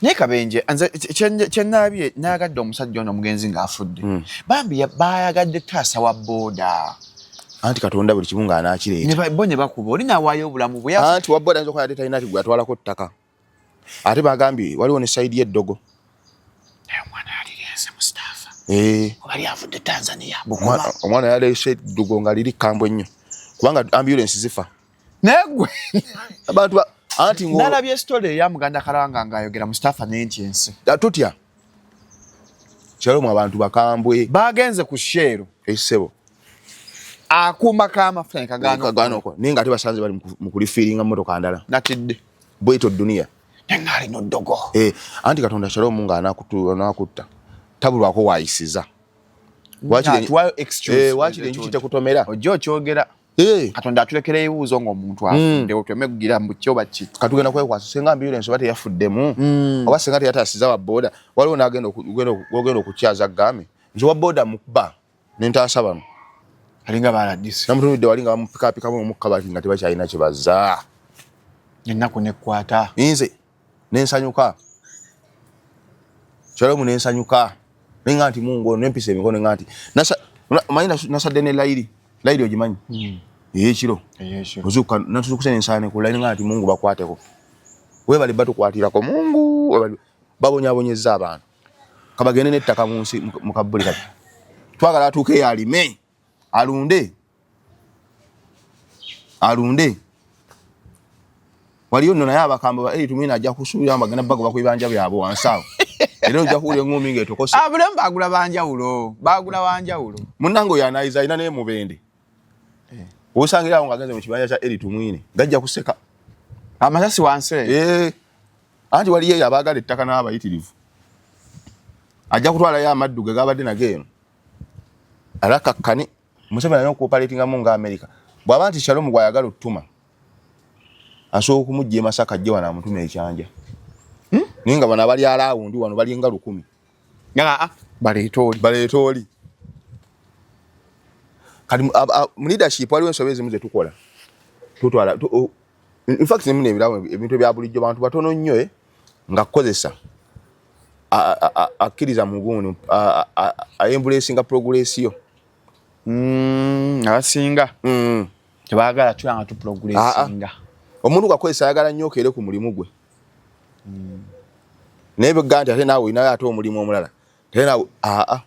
Naye kabenje, nze kyenabye nayagadde omusajja ono omugenzi ng'afudde, bambi bayagadde taasa wa booda. Anti Katonda buli kimu ng'anaakireeta. Bo ne bakuba oli n'awaayo obulamu bwe. Anti wa booda ayinza okuba yadde talina gwe atwalako ttaka, ate bagambye waliwo ne side y'eddogo. Naye omwana yalirense, Mustafa. Eh. Oba lyavudde Tanzania, Bukoba. Omwana yaleese eddogo nga liri kambwe nnyo, kubanga ambulance zifa. Naye gwe abantu anti nalabye story eya muganda Kalanga ng'ayogera, Mustafa, nentya ensi. Tutya kyalomu, abantu bakambwe. Bagenze ku Shell. Essebo. Akuuma k'amafuta ne kagaana. Kagaana naye nga ate basanze bali mu kulifiiringa mmotoka ndala. Natidde. Bwetyo duniya. Neŋŋaalina oddogo. Eh, anti Katonda, Shalom, nga anakutta tabulwako waayisiza. Atuwayo excuse. Eh, waakiri enjuki tekutomera. Ojja okyogera. Eh. Katonda atulekera ebibuuzo ng'omuntu afudde, otweme kugira mbu ki oba ki. Katugenda kwekwasa senga ambulance oba teyafuddemu, oba senga teyataasiza wa booda. Waliwo n'agenda ogenda okukyaza game nti wa booda mukuba nentaasa bano. Alinga baladisi. Namutunudde wali nga bamupikaapikamu omukka bati nga tebakyalina kye bazza. Ennaku nekwata. Nze nensanyuka, Shalom, nensanyuka nenga nti Mungu ono nempisa emikono nga nti omanyi nasadde ne layiri. Layiri ogimanyi eyekiro? Ozuuka natuzuukuse nensala ne ku layiri nga nti Mungu bakwateko, webale batukwatirako Mungu, webale babonyabonyezza abantu, kabagende n'ettaka mu nsi mu kabbuli. Kati twagala atuuke eyo alime, alunde, alunde. Waliyo nno naye abakambwe ba Tumwine ajja kusuubira bagenda bagoba ku bibanja byabwe wansi awo, era ojja kuwulira eŋŋumi ng'etokose. Abulamu bagula banjawulo, bagula wanjawulo. Munnange oyo anayiza alina naye mubende, osangira awo ng'agenze mu kibanja kya Eri Tumwine, gajja kuseka. Amasasi wansi eyo. Eh, anti waliyo eyo abaagala ettaka n'abayitirivu, ajja kutwalayo amaddu ge gabadde nago eno alakakkane. Museveni alina okuoperatingamu nga America. Bw'aba nti Shalom gw'ayagala ottuma, asobola okumujja e Masaka, ajje wano amutuma ekyanja, Naye nga bano abali around wano balinga 1000. Aa, baleeta oli. Baleeta oli. Kati mu leadership waliwo ensobi ezimu zetukola, tutwala in fact nemu nebirabo ebintu ebya bulijjo, bantu batono nnyo nga kukozesa akkiriza mu gundi aembracinga progress yo. Abasinga tebaagala tula nga tuprogressinga. Omuntu gakozesa ayagala nnyo okeere ku mulimu gwe, naye bwegga nti ate naawe olinayo ate omulimu omulala, ate naawe aa.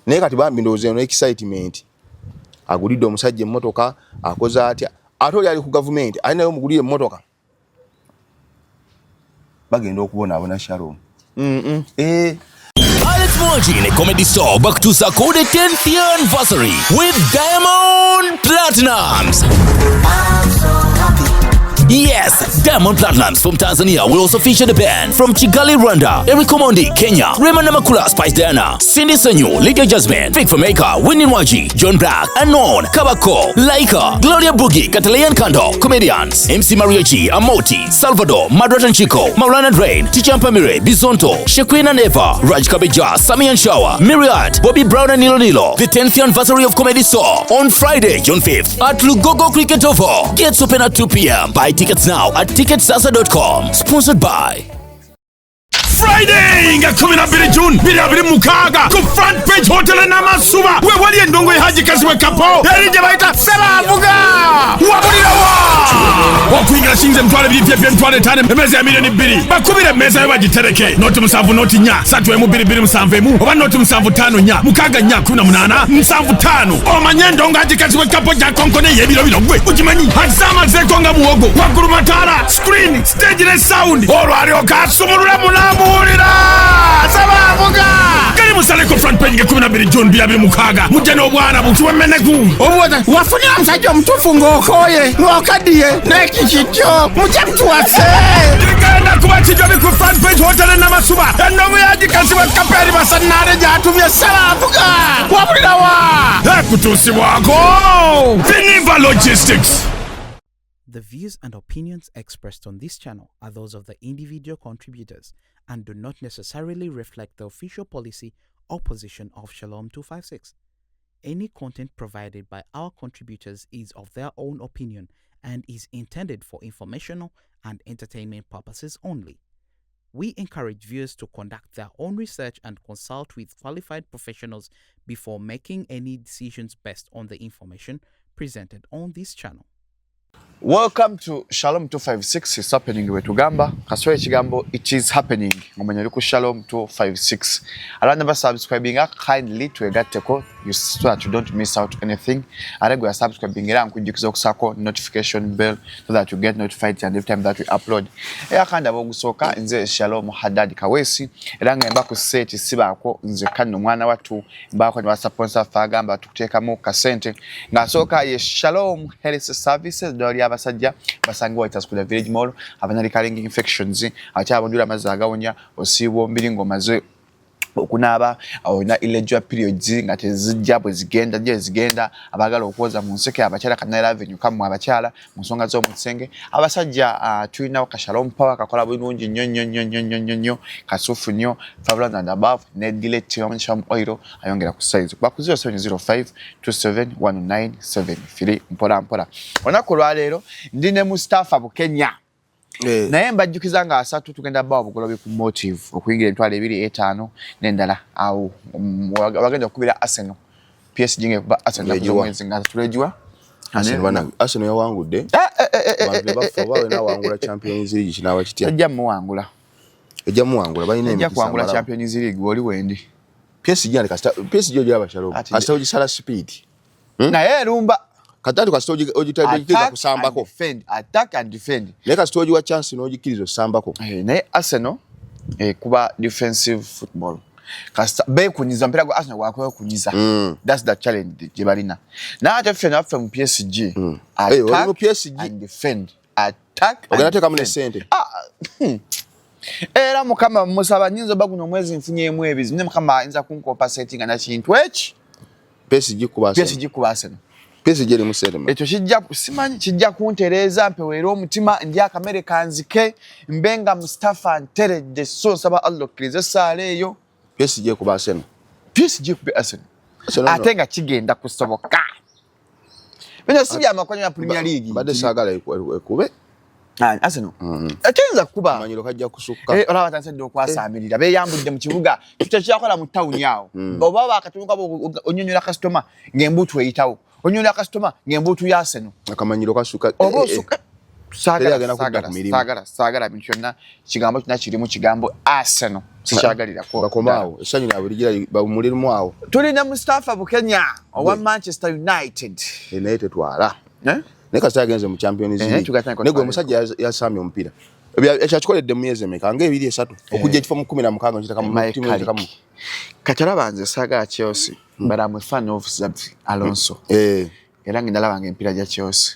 Naye kati bambi ndowooza eno excitement, agulidde omusajja emmotoka, akoze atya, ate oli ali ku gavumenti ali naye omugulire emmotoka, bagenda okubonaabona, Shalom. Eh. Alex Muhangi ne Comedy Store bakutuusaako the 10th year anniversary with Diamond Platnumz. Yes, Diamond Platnumz from Tanzania will also feature the band from Kigali, Rwanda, Eric Omondi, Kenya, Rema Namakula, Spice Diana, Cindy Sanyu, Lydia Jasmine, Fik Fameica, Winnie Nwagi, John Blaq, Anon, Kabako, Laika, Gloria Boogie, Kataleya and Kandle, comedians, MC Mariachi, Amoti, Salvador, Madrat and Chico, Maulana Drain, Teacher Pamire, Bizonto, Shekinah Neva, Raj Kabeja, Sami and Shawa, Myriad, Bobby Brown and Nilo Nilo. The 10th anniversary of Comedy Store on Friday, June 5th at Lugogo Cricket Oval. Gates open at 2 p.m. Buy tickets now at ticketsasa.com. Sponsored by Friday nga 12 June 2026 ku Front Page Hotel Namasuba we wali endongo ya Haji Kazibwe Kapo eri gye bayita Sebavuga wabulirawa. Okuyingira sinze 20,000, VIP 50,000, emmeeza ya 2,000,000. Bakubira emmeeza yo bagitereke 070 04 31 22 71 oba 075 4 64 18 75. Omanye endongo Haji Kazibwe Kapo gyakonkone ey'ebiro bino gwe ogimanyi azamazeeko nga muwogo waggulu, mataala, screen, stage ne sound, olwo alyoka asumulula munamuwulira Sebavuga gali musaleko Front Page nga 12 June 2026. Mujja n'obwana bukiwemeneku obuwoza wafunira omusajja omutuufu ng'okooye ng'okaddiye n'ekikikyo mujja mutuwase. Kigenda kuba kijobi ku Front Page Hotel Namasuba. Endongo yagikazibwa Kaperi Basanaale gyatumye Sebavuga wabulirawa. Ekutuusibwako Viniva Logistics. The views and opinions expressed on this channel are those of the individual contributors and do not necessarily reflect the official policy or position of Shalom 256. Any content provided by our contributors is of their own opinion and is intended for informational and entertainment purposes only. We encourage viewers to conduct their own research and consult with qualified professionals before making any decisions based on the information presented on this channel. Welcome to Shalom 256. It's happening wetugamba kaswa ekigambo it is happening ngomanya oli ku Shalom 256. Abaana ba subscribing kindly twegatteko so that you don't miss out anything. Ate gwe subscribing era nkujjukiza okusaako notification bell so that you get notified and every time that we upload. Era kandi ab'ogusooka nze Shalom Haddad Kaweesi era nga mba ku set sibaako nze kanno omwana wattu mbaako ne basponsa ffe agamba tukuteekamu kasente ng'asooka ye Shalom Health Services eddwaliro ly'abasajja basangibwa White House ku the Village Mall abana recurring infections ate abondula amazzi agawonya osiibwa omubiri ng'omaze okunaaba olina irregular periods nga tezijja bwe zigenda gye zigenda abaagala okwoza mu nseke abakyala Canal Avenue kammwe abakyala mu nsonga z'omu kisenge abasajja tulinawo ka Shalom Power kakola bulungi nnyo nnyo nnyo nnyo nnyo nnyo nnyo kasufu nnyo 5 and above ne Dilete Shalom Oil ayongera ku size kuba ku 0705 271973 mpola mpola. Olunaku olwaleero ndi ne Mustafa Bukenya. Naye mbajjukiza nga 30 tugenda bawa Bugolobi ku Motive okuyingira 25,000 n'endala awo wagenda okukubira Arsenal PSG ng'ekuba Arsenal Egiwa. Omwezi nga tulegiwa. Arsenal yawangudde. Abantu bebafa oba wena awangula Champions League kinaaba kitya? Ejja muwangula. Ejja muwangula, balina ejja emikisa kuwangula amalala. Champions League oli wendi. PSG ali kasita PSG ogiraba Shalom. Ati Kasita ogisala speed. Naye erumba. Kati ati kasita ogitageza Attack and kusambako. defend, attack and defend. Naye kasita ogiwa chance n'ogikkiriza osambako. Naye Arsenal ekuba defensive football kasita beekunyiza omupiira gwa Arsenal gwakwekuniza. That's the challenge gye balina naye ate ffe naffe mu PSG. Eh, oli mu PSG. And defend, attack and Ogenda teekamu ne defend. ssente. Ah, Era mukama musaba nyinza oba guno omwezi nfunyeemu ebizibu naye mukama ayinza kunkompensatinga nakintu eki. PSG kuba Arsenal. PSG kuba Arsenal. PSG erimu ssente mmeka? Ekyo kijja simanyi kijja kuntereeza mpeweere omutima ndi akamere kanzike mbe nga Mustafa nteredde so nsaba Allah okkirize essaala eyo. PSG kuba Arsenal. PSG kube Arsenal. Arsenal no. Ate nga kigenda kusoboka bino si byamakwanya ya Premier League. Mbadde saagala ekube. Ah, Arsenal ekiyinza kukuba Amanyiro kajja kusukka. Olaba batandise dda okwasaamirira beeyambudde mu kibuga kito kyakola mu tawuni awo oba bakatuuka onyonyola kasitoma ng'embuutu eyitawo onyonyola kasitoma ng'embuutu ya Arsenal. Akamanyiro kasuka. Oba Eh, eh, osuka Teri saagala agenda kudda saagala ku mirimu. saagala saagala bintu byonna kigambo kyonna kirimu kigambo Arsenal sikyagalirako. Bakomaawo essanyu lyabwe ligira bawummuliremu awo. Tulina Mustafa Bukenya owa Gwe. Manchester United. Eh, naye tetwala. Eh? Naye kasita yagenze mu Champions Eh, League. tugatandika Naye gwe otwala. omusajja yasamye omupiira. Ekyo akikoledde mu myezi emeka nga 2 3 okujja ekifo mu 16 nkiteka mu Mike ttiimu nkiteka mu Carrick. Kati olaba nze saagala Chelsea but I'm a fan of Xabi Alonso. Era ngenda labanga emipiira gya Chelsea.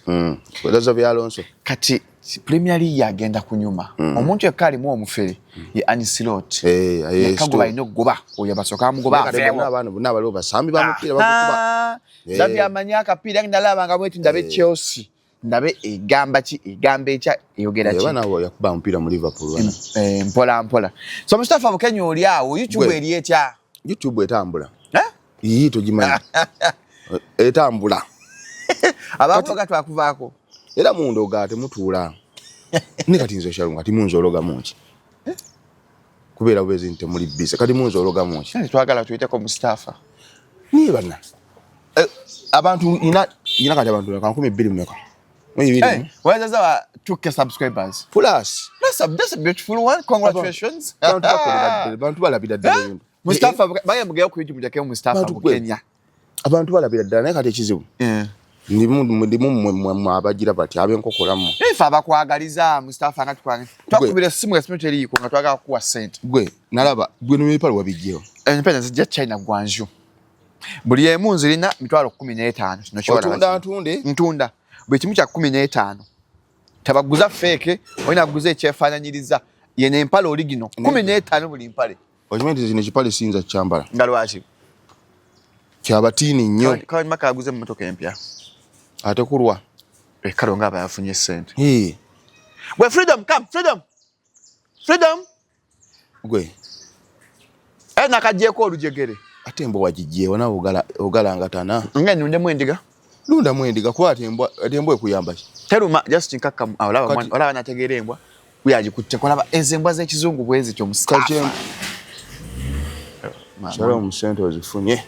Xabi Alonso. Kati Premier League agenda kunyuma omuntu yekka alimu omufere ye Ancelotti. Yekka gwe balina okugoba oyo basooka bamugoba Naye kati aveewo. bonna abaana bonna abaliwo basambi ba mupiira bagukuba. Ah, Xabi amanyi akapiira ngenda labanga bweti ndabe Chelsea ndabe egamba ki egamba ekya eyogera ki. Abaana abo yakuba omupiira mu Liverpool bana. Mpola mpola so Mustafa Bukenya oli awo YouTube Gwe. eri etya? YouTube etambula. Eh? Ii togimanyi. Etambula. Abavuga twakuvaako. Era mundoga temutuula. Ne kati nze Shalom kati munzologamu ki? Kubeera bwezi nti temuli busy. Kati munzologamu ki? Kati twagala tuyiteko Mustafa. Niye banna. Abantu ina kati abantu nka 2000 mmeka? Mu bibiri. Hey, wazaza wa 2K subscribers. Plus. That's a beautiful one. Congratulations. Abantu bakolera ddala, abantu balabira ddala ebintu. Mustafa baye mugeyo ku YouTube jakeo Mustafa Bantu gwe. Bukenya. Abantu balabira ddala naye kati ekizibu. Ndimu mmwe abagira bati ab'enkokola mmwe. Ife abakwagaliza Mustafa nga tukwange. Twakubira essimu nga simu teriiko nga twagala kukuwa ssente. Gwe nalaba gwe n'ebipale wabiggyewo. Empeta nzijja China Guangzhou. Buli emu nzirina 15,000. Kino kyolaba Otunda kino. ntunde? Ntunda. Buli kimu kya 15. Tabaguza fake, olina kuguza ekyefaananyiriza. Yeno empale oli gino. 15 buli mpale. Okimanyi nti kino ekipale siyinza kukyambala. Nga lwaki? Kyabatiini nnyo. Kawanyuma kaguze emmotoka empya. Ate kulwa. Kale nga aba yafunye ssente. Hee. Gwe Freedom, come, Freedom. Freedom. Gwe. Nakaggyeko olujegere. Ate mbu wagiggyewo naawe ogalangatana. Nga nnundemu endiga. Lundamu endiga kuba ati embwa ekuyamba ki? Teruma just nkakkamu olaba olaba nategeera embwa uyagikutte kolaba ezo embwa z'ekizungu bwe zityo Mustafa. Shalom sente ozifunye.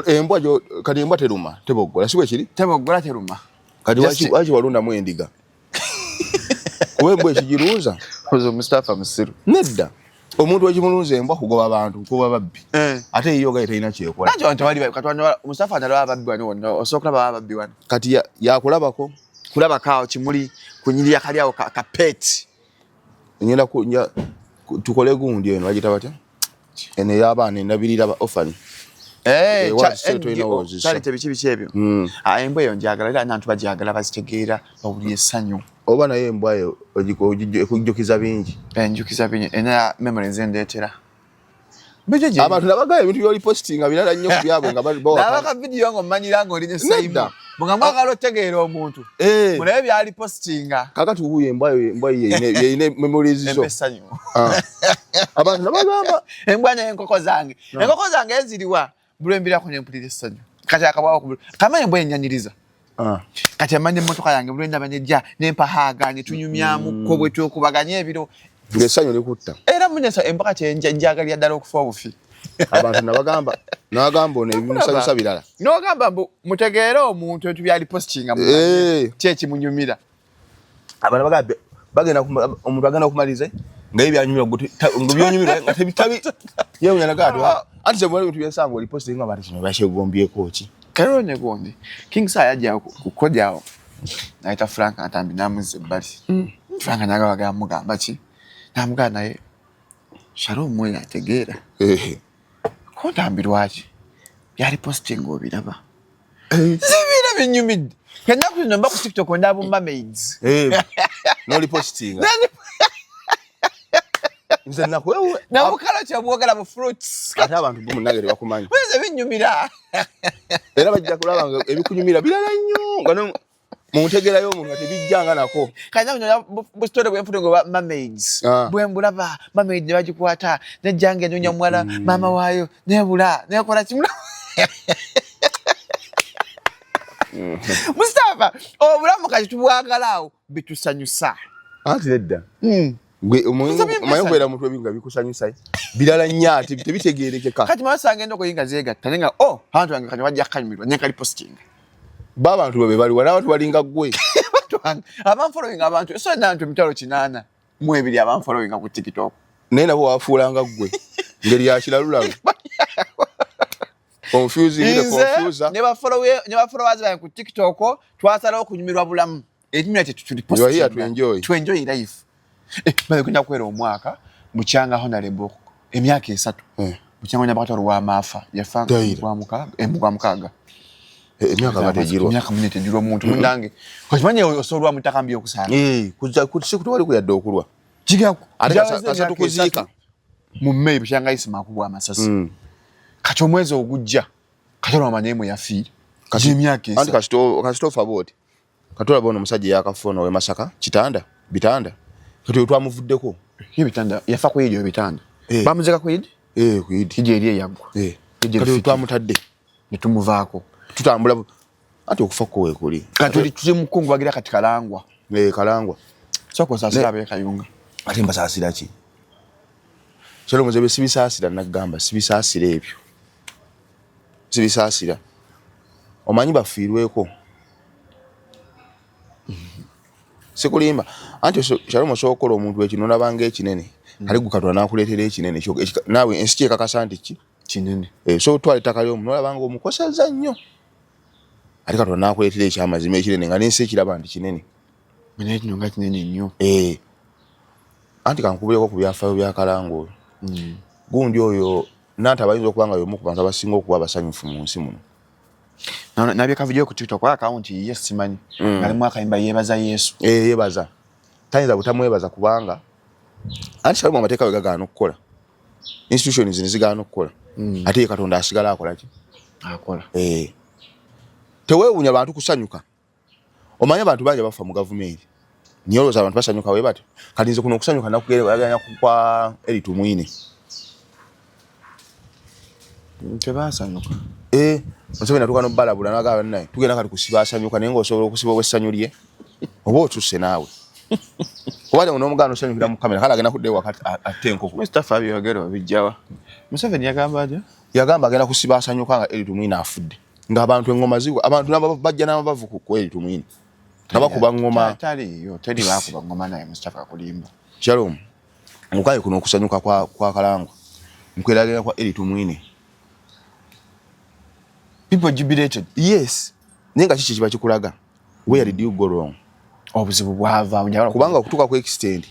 Embwa kati embwa teruma teboggola si bwe kiri? Teboggola teruma. Kati waki walundamu endiga? Kuba embwa ekigirunza. Ozo Mustafa musiru. Nedda. Omuntu ekimulunza embwa kugoba abantu kugoba babbi. Ate eyo gaye terina kyekola. Nanti abantu bali katwanya Mustafa atalaba babbi wano wonna osooka kulaba babbi wano. Kati yakulabako. Kulabako awo kimuli kunyirira kali awo ka pet. Ngenda tukole gundi eno bagiyita batya? Eno ey'abaana endabirira ba orphan. Charity biki biki ebyo. Embwa eyo njagala era abantu bagyagala bazitegeera bawulira essanyu. Oba naye embwa eyo ekujjukiza bingi. Enjukiza bingi ena memories endeetera. Abantu nabagamba ebintu by'oli postinga birala nnyo ku byabwe nga bawa. Nabaka video ng'omanyira ng'oli ne Simon. Nga mwagala otegeera omuntu. Mulabe byali postinga. Kakati wuuyo embwa yeyine memories zo. Essanyu. Abantu nabagamba embwa n'enkoko zange. Enkoko zange eziriwa bulwembirako ne mpulira essanyu. Kati akabwawo ku kama embwa ennyanyiriza. Kati amanye emmotoka yange bulwendaba nejja nempahaaga ne tunyumyamuko bwe twekubaganya ebiro. Ng'essanyu likutta. Era munesa embwa kati njagalira ddala okufa obufi. Abantu nabagamba nabagamba ono ebimusanyusa birala. N'ogamba mbu mutegeere omuntu ebintu byali postinga mumanye ki ekimunyumira. Abantu bagamba bagenda omuntu agenda okumaliriza nga ye byanyumira nga byonyumira nga tebitabi yeewunya naga ati ze ebintu byensanga oli postinga bati kino bakyegombyeko ki. Kero ne gundi King Saha yajja ku kodi awo n'ayita Frank Ntambi n'amuzza ebbali. Frank n'agabaga amugamba ki? N'amugamba naye Shalom oyo ategeera. Ko Ntambi lwaki? Byali posting obiraba. Zibiira binyumidde. Ennaku zino mba ku TikTok ndaba bu mermaids. N'oli postinga. Nze nakwewe. Nabukala kyabwogera bu fruits. Ate abantu bo munnange tebakumanyi. Nze binyumira. Era bajja kulaba nga ebikunyumira birala nnyo nga mu ntegeera y'omuntu nga tebijjanga nako. Kati nabyo busitore bwe nfuna nga mermaids. Bwe mbulaba mermaid ne bagikwata nejja nga enoonya muwala maama waayo nebula nekola kimu. Mustafa obulamu kati tubwagala awo bitusanyusa. Anti nedda. Omanyi okubeera muntu ebintu nga bikusanyusa birala nnyo ate tebitegeerekeka. Kati masanga endogo nga zeegatta naye nga oh abantu bange kati bajja kukanyumirwa ne kali postinga. Ba abantu babe baliwa n'abantu balinga ggwe. Abanfollowinga abantu so nantu 802 abanfollowinga ku TikTok. Naye nabo wafuulanga ggwe ngeri ya kiralulalu. Confusing the confuser. Ne ba followers bange ku TikTok twasalawo okunyumirwa bulamu. Ekinyumira kye tuli You are here to enjoy. To enjoy life. Bale kugenda kuwera omwaka bukyanga honorable emyaka 3. Bukyanga Nyabakatwalo wa maafa yafa gwa mukaaga. Emyaka nga tegirwa. Emyaka munne tegirwa omuntu munnange. Okimanyi osobolwa mu ttaka mbi okusanga. Si kutwali kuyadde okulwa. Ate tukuziika. Mu May bukyanga Isma akubwa amasasi. Kati omwezi ogujja Katolo amanye mwe yafiira. Kati emyaka 3. Anti kasita ofa bw'oti. Katolaba ono omusajja eyakafa ono ow'e Masaka kitanda bitanda. Kati twamuvuddeko. Ye bitanda yafa ku Idi bitanda. Bamuzika ku Idi? Ku Idi. Idi eri eyaggwa. Kati twamutadde. Ne tumuvaako. Tutambula ati okufa kwo weekuli. Kati tuli mu kukungubagira kati Kalangwa. Kalangwa. Sooka osaasire ab'e Kayunga. Ate mbasaasira ki? Shalom nze sibisaasira nagamba sibisaasira ebyo. Sibisaasira. Omanyi bafiirweko. Sikulimba. Anti Shalom osobola okukola omuntu ekino n'olaba ng'ekinene. Ate gwe Katonda n'akuleetera ekinene. Naawe ensi kyekakasa nti ki? Kinene. So otwala ettaka ly'omuntu n'olaba ng'omukosezza nnyo. Ate Katonda n'akuleetera ekyamazima ekinene nga n'ensi ekiraba nti kinene. Naye kino nga kinene nnyo. Anti kankubuleko ku byafaayo bya Kalangwa oyo. Gundi oyo Nantaba ayinza okuba nga y'omu ku bantu abasinga okuba abasanyufu mu nsi muno. Nabye ka video ku TikTok account ye simanyi. Ngalimu akayimba yeebaza Yesu. Yeebaza. Tayinza butamwebaza kubanga anti Shalom amateeka we gagaana okukola. Institutions ne zigaana okukola. Ate ye Katonda asigala akola ki? Akola. Teweewuunya bantu kusanyuka. Omanyi abantu bangi abafa mu gavumenti. Naye olowooza abantu basanyuka bwe batyo. Kati nze kuno okusanyuka nakugereranya kwa Elly Tumwine. Tebasanyuka. Eh, Museveni atuuka n'obalabula n'agamba naye tugenda kati kusiba asanyuka, naye ng'osobola okusiba ow'essanyu lye oba otuuse naawe, kuba n'omugaana osanyukira mu kamera, kale agenda kudda ewaka atte enkoko. Mustafa abyogera obijjawa? Museveni yagamba atya? Yagamba agenda kusiba asanyuka nga Elly Tumwine afudde, ng'abantu eŋŋoma zigwa, abantu bajja n'amabavu ku Elly Tumwine nga bakuba ŋŋoma. Taliiyo, teri bakuba ŋŋoma naye Mustafa kulimba. Shalom, mukaye kuno okusanyuka kwa Kalangwa nkweragira kwa Elly Tumwine. People jubilated. Yes, naye nga kiki kiba kikulaga? Where did you go wrong? Obuzibu bwava kubanga okutuuka ku extent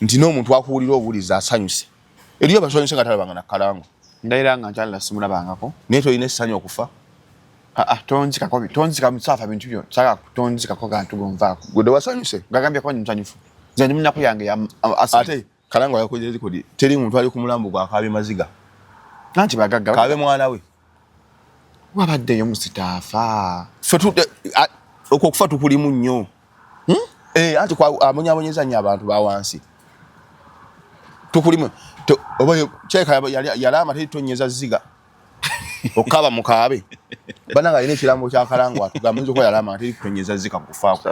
nti n'omuntu akuwulira obuwulizi asanyuse. Eriyo abasanyuse nga talabanga na Kalangwa. Ndayira nga nkyalala simulabangako. Naye tolina essanyu okufa. Tonzikako, tonzika Mustafa, bintu byo saga tonzikako gantu gonvaako. Gwe wasanyuse? Gagambye ko ndi musanyufu, nze ndi munaku yange ya ate Kalangwa yakoze rekodi, teri muntu ali ku mulambo gwakaabye maziga. Anti bagagga. Kaabe mwana we. Wabaddeyo Musitaafa. Ffe okwo okufa tukulimu nnyo. Eh, anti abonyaabonyeza nnyo abantu ba wansi. Tukulimu oba kyeka yalama teri tonyeza ziga okaba mukaabe bananga alina ekirambo kya Kalangwa atugamba nza okuba yalama teri kutonyeza zika kufaako.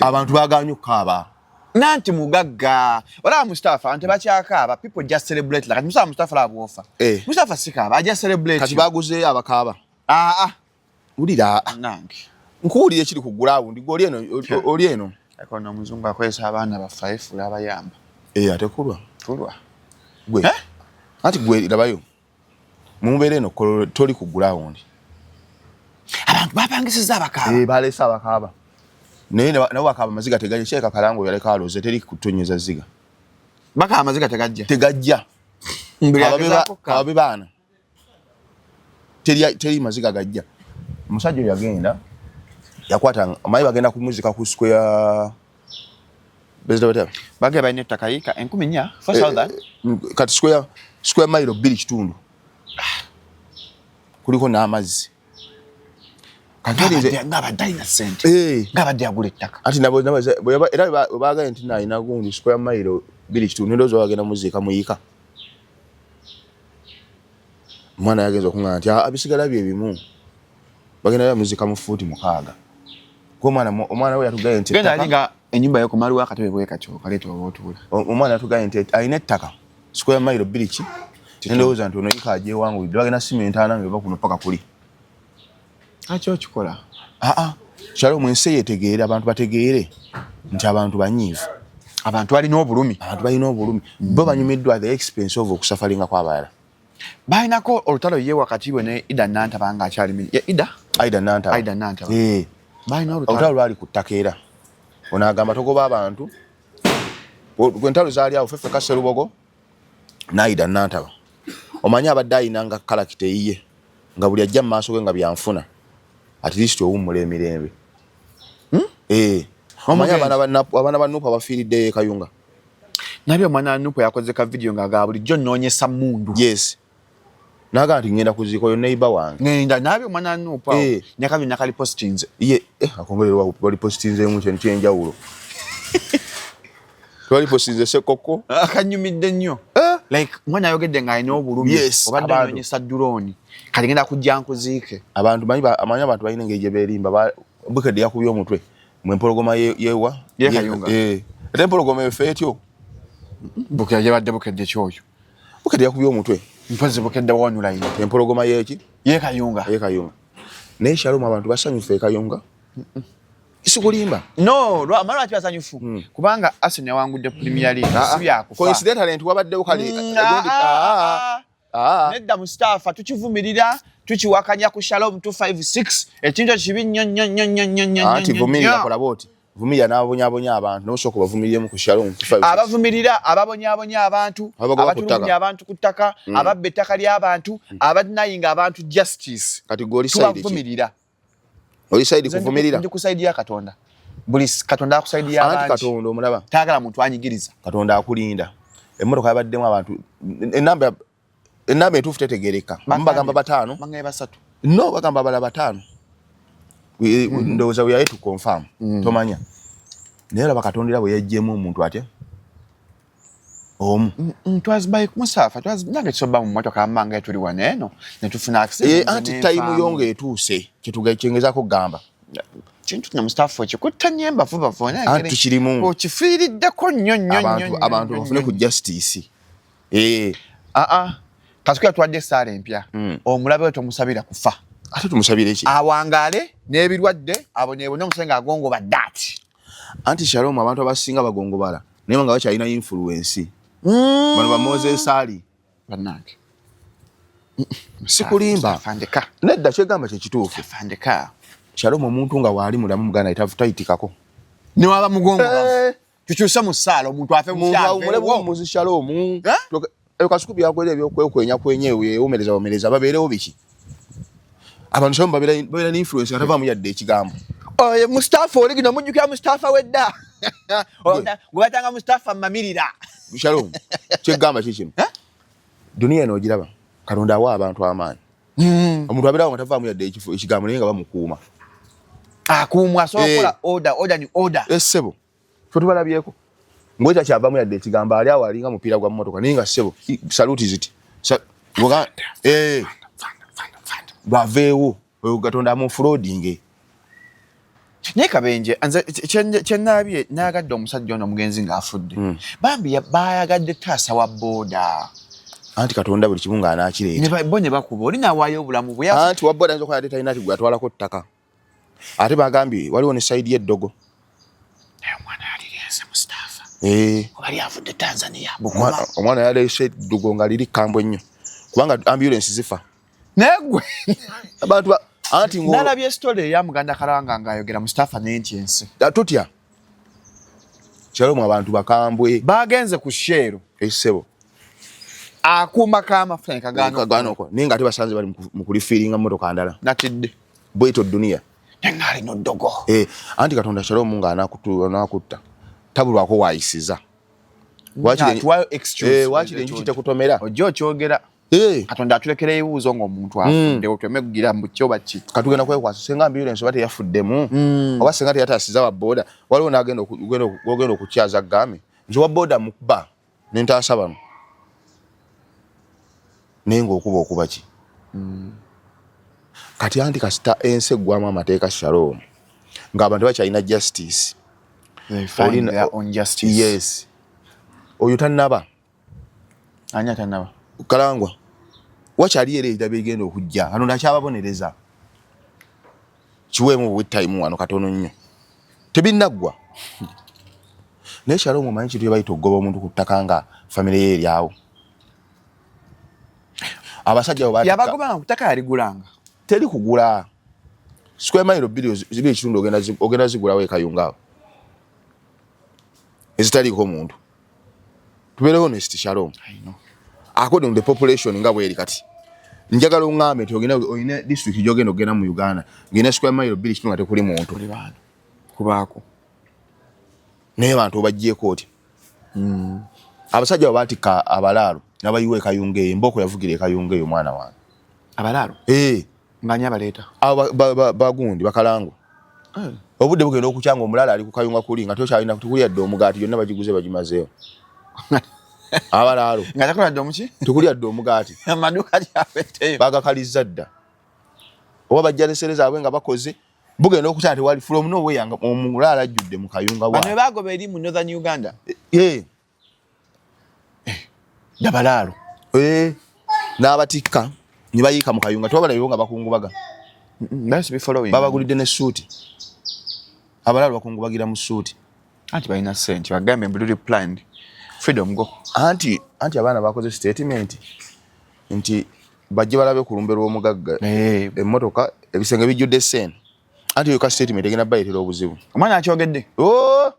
Abantu baganye okukaaba. Nanti mugagga olaba Mustafa nti bakyakaaba, people just celebrate like Mustafa. Mustafa laba bwofa. Eh. Mustafa sikaaba, ajja celebrate. Kati baguzeeyo abakaaba. Aa. Wulira. Nange nkuwulira ekiri ku ground, gwe oli eno, oli eno. Akono omuzungu akozesa abaana baffe, ayefuula abayamba. Eh, ate kulwa Kulwa. Gwe Eh? Anti gwe labayo mumbeera eno, Kololo, toli ku ground. Abantu bapangisiza abakaaba. Eh, balese abakaaba, naye nabo bakaaba amaziga tegajja. Kirabika Kalangwa yaleka aloze teri kutonyeza ziga. Bakaaba amaziga tegajja. Tegajja. Buli Kababe agezaako kukaaba. Kababe baana, teri teri maziga gajja. Omusajja oyo yagenda yakwata omanyi bagenda kumuzika ku square bezita batya? Bagenda balina ettaka yiika 4000, 4000. Kati square mile 2.5, kuliko n'amazzi. Kati nze Ng'abadde alina ssente. Eh. Ng'abadde agula ettaka. Anti nabo era bwe baagaye nti nalina gundi square mile 2.5, ndowooza bagenda muziika muyiika. Omwana yagenza okuŋŋamba nti, "Ah, bisigala bye bimu, bagenda bamuziika mu fuuti 6." Kuba omwana we yatugaye nti genda ali ettaka nga ennyumba yo kumaliwo akatebe bwe katyo kaleeta oba otuula. Omwana yatugaye nti alina ettaka square mile bbiri ki, ndowooza nti ono yiika agyewangulidde, bagenda sima entaana nga eva kuno paka kuli. Lwaki okikola? Aa, Shalom, ensi yetegeere, abantu bategeere nti abantu banyiivu. Abantu balina obulumi. Abantu balina obulumi, bo banyumiddwa the expense of okusufferinga kw'abalala. Balinako olutalo ye wakati we ne Ida Nantaba nga akyali ye Ida. Aida Nantaba. Aida Nantaba. Eh. Balina olutalo. Olutalo lwali ku ttaka, era ono agamba togoba abantu. Entalo zaali awo Ffeffeka Sserubogo n'Aida Nantaba. Omanyi abadde ayina nga character eyiye, nga buli ajja mu maaso ge nga byanfuna, at least owummula emirembe. Eh. Omanyi abaana ba Nupu abafiiriddeyo e Kayunga? Nabye omwana wa Nupu yakoze ka video nga ga bulijjo nnoonyesa mundu. Yes, naga nti ngenda kuziika oyo neighbor wange. Ngenda nabye omwana wa Nupu awo. Eh. Nyakabi nakalipostinze. Ye eh, akongerera walipostinzeemu kintu kyenjawulo, twalipostinze sekoko. Akanyumidde nnyo. Eh? Like omwana ayogedde ng'alina obulumi. Yes, obadde abantu. onoonyesa drone, kati ngenda kujja nkuziike. Abantu manyi amanyi abantu balina engeri gye beerimba. Bukedde yakubye omutwe mwe empologoma yewa Ye Kayunga. Eh, ate empologoma efe etyo. Bukedde gyebadde, Bukedde kyoyo. Bukedde yakubye omutwe. Mpozi Bukedde wonulaini. Empologoma yeki? Ye Kayunga. Ye Kayunga. Naye Shalom, abantu basanyufu e Kayunga, sikulimba. No, amala lwaki basanyufu? Kubanga Arsenal yawangudde Premier League, si byakufa. Coincidentally nti wabaddewo kale Ah, Ah. Nedda Mustafa, tukivumirira, tukiwakanya ku Shalom 256, ekintu ekyo kibi nnyo nnyo nnyo nnyo nnyo nnyo. Anti nnyo, vumirira. nnyo. Kola bwoti, vumirira n'abonyabonya abantu, nosooka obavumiriremu ku Shalom 256. Abavumirira ababonyabonya abantu, Abagoba ku abatulugunya ttaka. abantu ku ttaka, ababba ettaka ly'abantu, abadenyinga abantu justice. Kati gwe oli side ki? Tubavumirira. Oli side Nze kuvumirira? Ndi ku side ya Katonda. Buli Katonda aku side Anti y'abangi. Katonda omulaba. Tayagala muntu anyigiriza. Katonda akulinda. Emmotoka yabaddemu abantu, enamba entuufu tetegereka. Abamu bagamba bataano. Bangaye basatu. No, bagamba abalala bataano. Ndowooza we yali to confirm, tomanya. Naye olaba Katonda era bwe yaggyemu omuntu atya. Omu. Twazibaye Mustafa, nange tusoba mu mmotoka amanga tuli wano eno ne tufuna accident. Anti time yo ng'etuuse, kyetugezaako kugamba. Kintu kino Mustafa okikutta nnyo embavu bavu. Anti tukirimu. Okifiiriddeko nnyo nnyo nnyo. Abantu bafune ku justice. Aa, Kasuku yatuwadde essaala empya. Omulabe we tomusabira kufa. Ate tumusabire ki? Awangaale n'ebirwadde, aboneebone, omusenge agongoba ddaati. Anti Shalom, abantu abasinga bagongobala naye nga bakyalina influence. Bano ba Moses Ali. Bannange. Sikulimba. Mustafa, ndeka. Nedda, kyegamba kyekituufu. Mustafa, ndeka. Shalom, omuntu nga waali mulamu muganda tayitikako. Ne waba mugongobavu. Tukyuse mu ssaala omuntu afe. Muntu awummule buwummuzi, Shalom. Eyo Kasuku byakolera ebyokwekwenya kwenya eyo yeewomereza womereza babeerewo biki? Abantu Shalom babeera ne influence nga tavaamu yadde ekigambo. Oyo Mustafa oli gino mujjukira Mustafa wedda. Gwe batanga Mustafa mamirira. Shalom, kyegamba ki kino? Duniya eno ogiraba, Katonda awa abantu amaanyi. Omuntu abeerawo nga tavaamu yadde ekigambo naye nga bamukuuma. Akuumwa, asobola okukola order, order ni order. Essebo, fe tubalabyeko. Ng'oyo kyavamu yadde ekigambo, ali awo alinga mupiira gwa mmotoka naye nga ssebo saluti ziti. Baveewo oyo Katonda amufulodinge. Naye Kabenje, nze kyennaabye nayagadde omusajja ono omugenzi ng'afudde. Bambi bayagadde taasa wa booda. Anti Katonda buli kimu ng'anaakireeta. Bo ne bakuba oli n'awaayo obulamu bwe. Anti wa booda ayinza okuba yadde talina gwe atwalako ttaka. Ate bagambye waliwo ne side y'eddogo. Naye omwana yalirenze Mustafa. Oba lyavudde Tanzania. Omwana yaleese eddogo nga liri kkambwe nnyo. Kubanga ambulance zifa. Naye gwe Abantu anti ngo nalabye story eya Muganda Kalanga ng'ayogera Mustafa n'enti ensi. Tutya. Shalom, abantu bakambwe. Bagenze ku Shell. Essebo. Akuuma k'amafuta ne kagaana. Kagaana okwo. Naye nga ate basanze bali mu kulifiiringa mmotoka ndala. Natidde. Bwetyo duniya. Naye ng'alina ddogo. Anti Katonda, Shalom, nga anaakutta tabulwako waayisiza. Atuwayo excuse. Waakiri enjuki tekutomera. Ojja okyogera. Katonda atulekera ebibuuzo ng'omuntu afudde otweme kugira mbu ki oba ki. Katugenda kwekwasa senga ambulance oba teyafuddemu oba senga teyataasiza wa booda, waliwo n'agenda ogenda okukyaza gambe nti wa booda mukuba nentaasa bano, naye ng'okuba okuba ki? Kati anti kasita ensi eggwamu amateeka, Shalom, ng'abantu bakyalina justice. They find their own justice. Yes, oyo tannaba. Ani atannaba? Kalangwa wakyali era ebitabo ebigenda okujja, Katonda akyababonereza. Kiweemu buwittayimu wano katono nnyo, tebinnaggwa. Naye Shalom, omanyi kintu kyebayita okugoba omuntu ku ttaka nga famire ye eryawo? Abasajja abo Yabagobanga ku ttaka, yaligulanga. Teri kugula. Square mile 2 ekitundu ogenda zigulawo ekayunga awo ezitaliiko muntu. Tubeere honest, Shalom, according to the population nga bweri kati, njagala oŋŋambe nti ogenda olina district gyogenda okugenda mu Uganda ng'erina square mile 2 kitundu nga tekuli muntu. Kuli bantu kubaako. Naye bantu obaggyeko oti abasajja abo baatikka abalaalo n'abayiwa ekayunga eyo, embooko yavugira ekayunga eyo, mwana wange. Abalaalo? Eh. Ng'ani abaleeta? Abo bagundi bakalangwa. Obudde bugenda okukyanga omulaalo ali ku kayunga kuli nga tokyalina tekulya dde omugaati, gyonna bagiguze bagimazeewo abalaalo. Nga takola dde omuki? Tekulya dde omugaati. Amaduuka gyaweddeyo. Bagakalizza dda oba bajja ne sere zaabwe nga bakoze, bugenda okutya tewali from nowhere nga omulaalo ajjudde mu kayunga. Bano be bagoba eri mu Northern Uganda? Eh. Dabalaalo. Eh, n'abatikka ne bayiika mu kayunga, tewabalabiwo nga bakungubaga. Babagulidde ne suuti. Abalaalo bakungubagira mu suuti. Anti balina sente, bagambe mbululi planned freedom go. Anti abaana bakoze statement nti bajje balabe ku lumbe lw'omugagga. Emmotoka, ebisenge bijjudde sente. Anti eyo ka statement egenda bayitera obuzibu. Omwana akyogedde. Oh!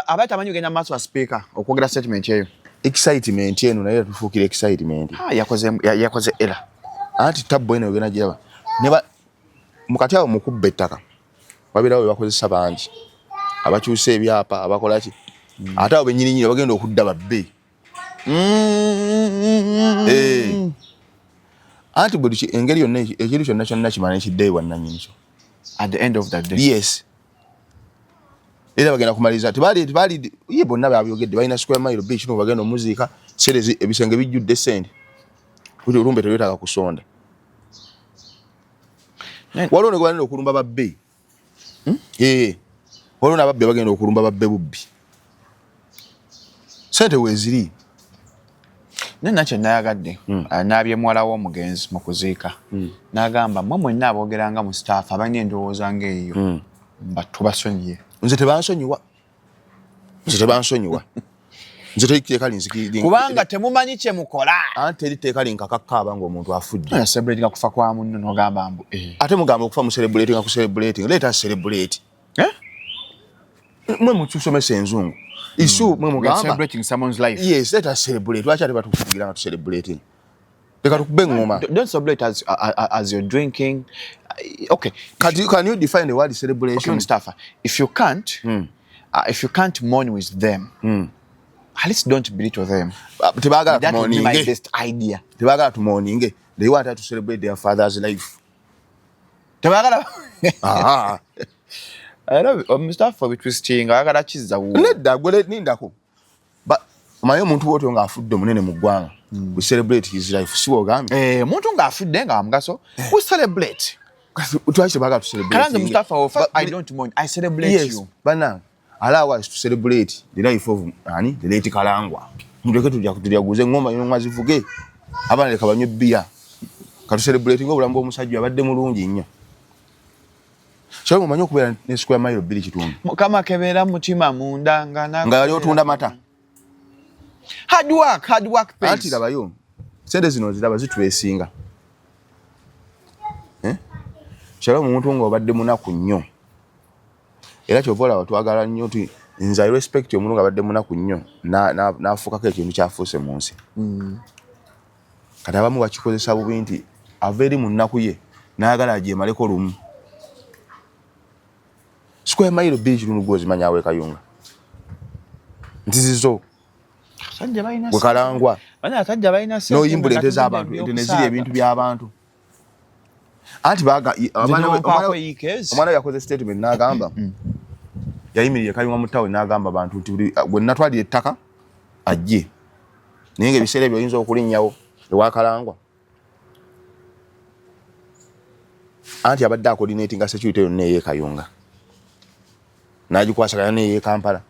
Aba tamanyi kugenda maaso wa speaker okwogera statement eyo. Excitement eno naye tufuukira excitement. Ah, yakoze era. Anti tabbo eno ogenda giraba ne mukati awo mukubba ettaka wabeerawo be bakozesa bangi abakyusa ebyapa, abakola ki, ate abo bennyininyini bagenda okudda babbe. Eh. Anti buli engeri yonna ekintu kyonna kyonna kimala nekiddayo bwannannyini kyo. At the end of the day. Yes. Era bagenda kumaliriza tebali tebali ye bonna babyogedde, balina square mile beach no bagenda omuziika, sente ebisenge bijjudde sente, kuti olumbe tewetaaga kusonda. Waliwo ne gwebalina okulumba babbe. Eh, waliwo n'ababbi bagenda okulumba babbe bubbi, sente weeziri. Naye nakyo nayagadde naabye muwala w'omugenzi mu kuziika, n'agamba, mmwe mwenna aboogeranga mu staff abalina endowooza ng'eyo, mba tubasonyiye. Nze tebansonyiwa, nze tebansonyiwa, nze teri tteeka linzikiri. Kubanga temumanyi kye mukola. Anti teri tteeka linkakakkaaba ng'omuntu afudde. Celebratinga kufa kwa munno n'ogamba mbu eh. Ate mugamba okufa mu celebrating, ku celebrating, let us celebrate. Eh? Mwe mutusomesa enzungu isu, mwe We are mugamba celebrating someone's life. Yes, let us celebrate. Lwaki ate batukugira nga tucelebrating? Leka tukube eŋŋoma. Don't celebrate as you're drinking. Okay. Can you define the word celebration? Okay, Mustafa, if you can't mourn with them, at least don't belittle them. Ah, tebaagala That would be my tumourninge. best idea. Tebaagala tumourninge. They want us to celebrate their father's life. Tebaagala. Ah. Era Mustafa bitwisting, ayagala kizza wuwo. Nedda gwe, nindako. Omanyi omuntu bwotyo ng'afudde omunene mu ggwanga, we celebrate his life, si bwogambye? Eh, omuntu ng'afudde nga wamugaso, we celebrate. Lwaki tebaagala tucelebrate? Kalanze Mustafa, I don't mourn, I celebrate Yes, you. bannange, allow us to celebrate the life of ani, the late Kalangwa. Muleke tujja tulyaguze engoma, engoma zivuge, abaana leka banywe bbiya, katucelebrating obulamu bw'omusajja, abadde mulungi nnyo. So mumanyi okubeera ne square mile 2.5? Mukama kebeera mutima munda nga nga yali otunda mata. Hard work, hard work pays. Anti labayo sente zino ziraba zitwesinga. Eh? Kyala omuntu ng'obadde munaku nnyo, era kyova olaba twagala nnyo nti nze I respect omuntu ng'abadde munaku nnyo n'afuukako ekintu kyafuuse mu nsi. Kati abamu bakikozesa bubi nti ava eri mu nnaku ye n'ayagala agyemaleko lumu. Square mile 2.5 gwozimanya awo ekayunga nti zizo Abasajja balina gwe Kalangwa. Bana abasajja balina ssente. N'oyimbula ente nga z'abantu, tugenda ente ne zirya ebyokusaaga. ebintu by'abantu. Anti baga n'ompaako yiikeezi. Omwana we yakoze statement n'agamba, yayimirira Kayunga mu ttawe n'agamba abantu nti buli gwe natwalira ettaka ajje, naye ng'ebiseera ebyo oyinza okulinnyawo ewakalangwa. Anti abadde acoordinatinga security yonna ey'e Kayunga n'agikwasaganya n'ey'e Kampala,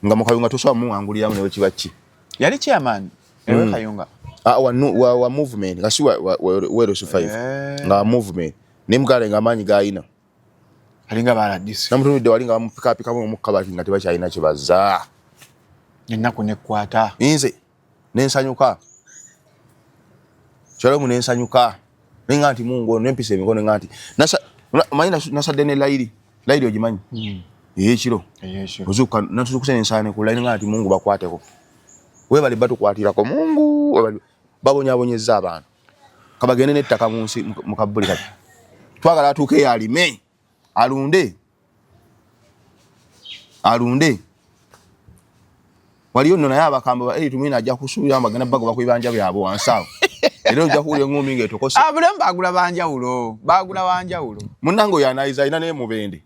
nga mu Kayunga tosobola muwanguliramu newe kiba ki. Yali chairman ewe Kayunga. Ah, wa movement, nga si wa LC5. Eh. Nga wa movement, naye mugale nga amaanyi gayina. Alinga baladisi. Namutunudde wali nga bamupikapikamu omukka bati nga tebakyalina kyebaza. Ennaku nekwata. Nze nensanyuka, kyalomu nensanyuka, nenga nti Mungu ono nempisa emikono nga nti omanyi nasadde ne layiri, layiri ogimanyi eyekiro, ozuuka natuzuukuse nensala ne ku layiri nga nti Mungu bakwateko, webale batukwatirako, Mungu webale babonyabonyezza abantu, kabagende n'ettaka mu nsi mu kabbuli. Kati twagala atuuke eyo alime, alunde, alunde. Waliyo nno naye abakambwe ba Tumwine ajja kusuubira bagenda bagoba ku bibanja byabwe wansi awo, era ojja kuwulira eŋŋumi ng'etokose. Abulamu bagula banjawulo, bagula banjawulo. Munnange oyo anayiza alina naye mubende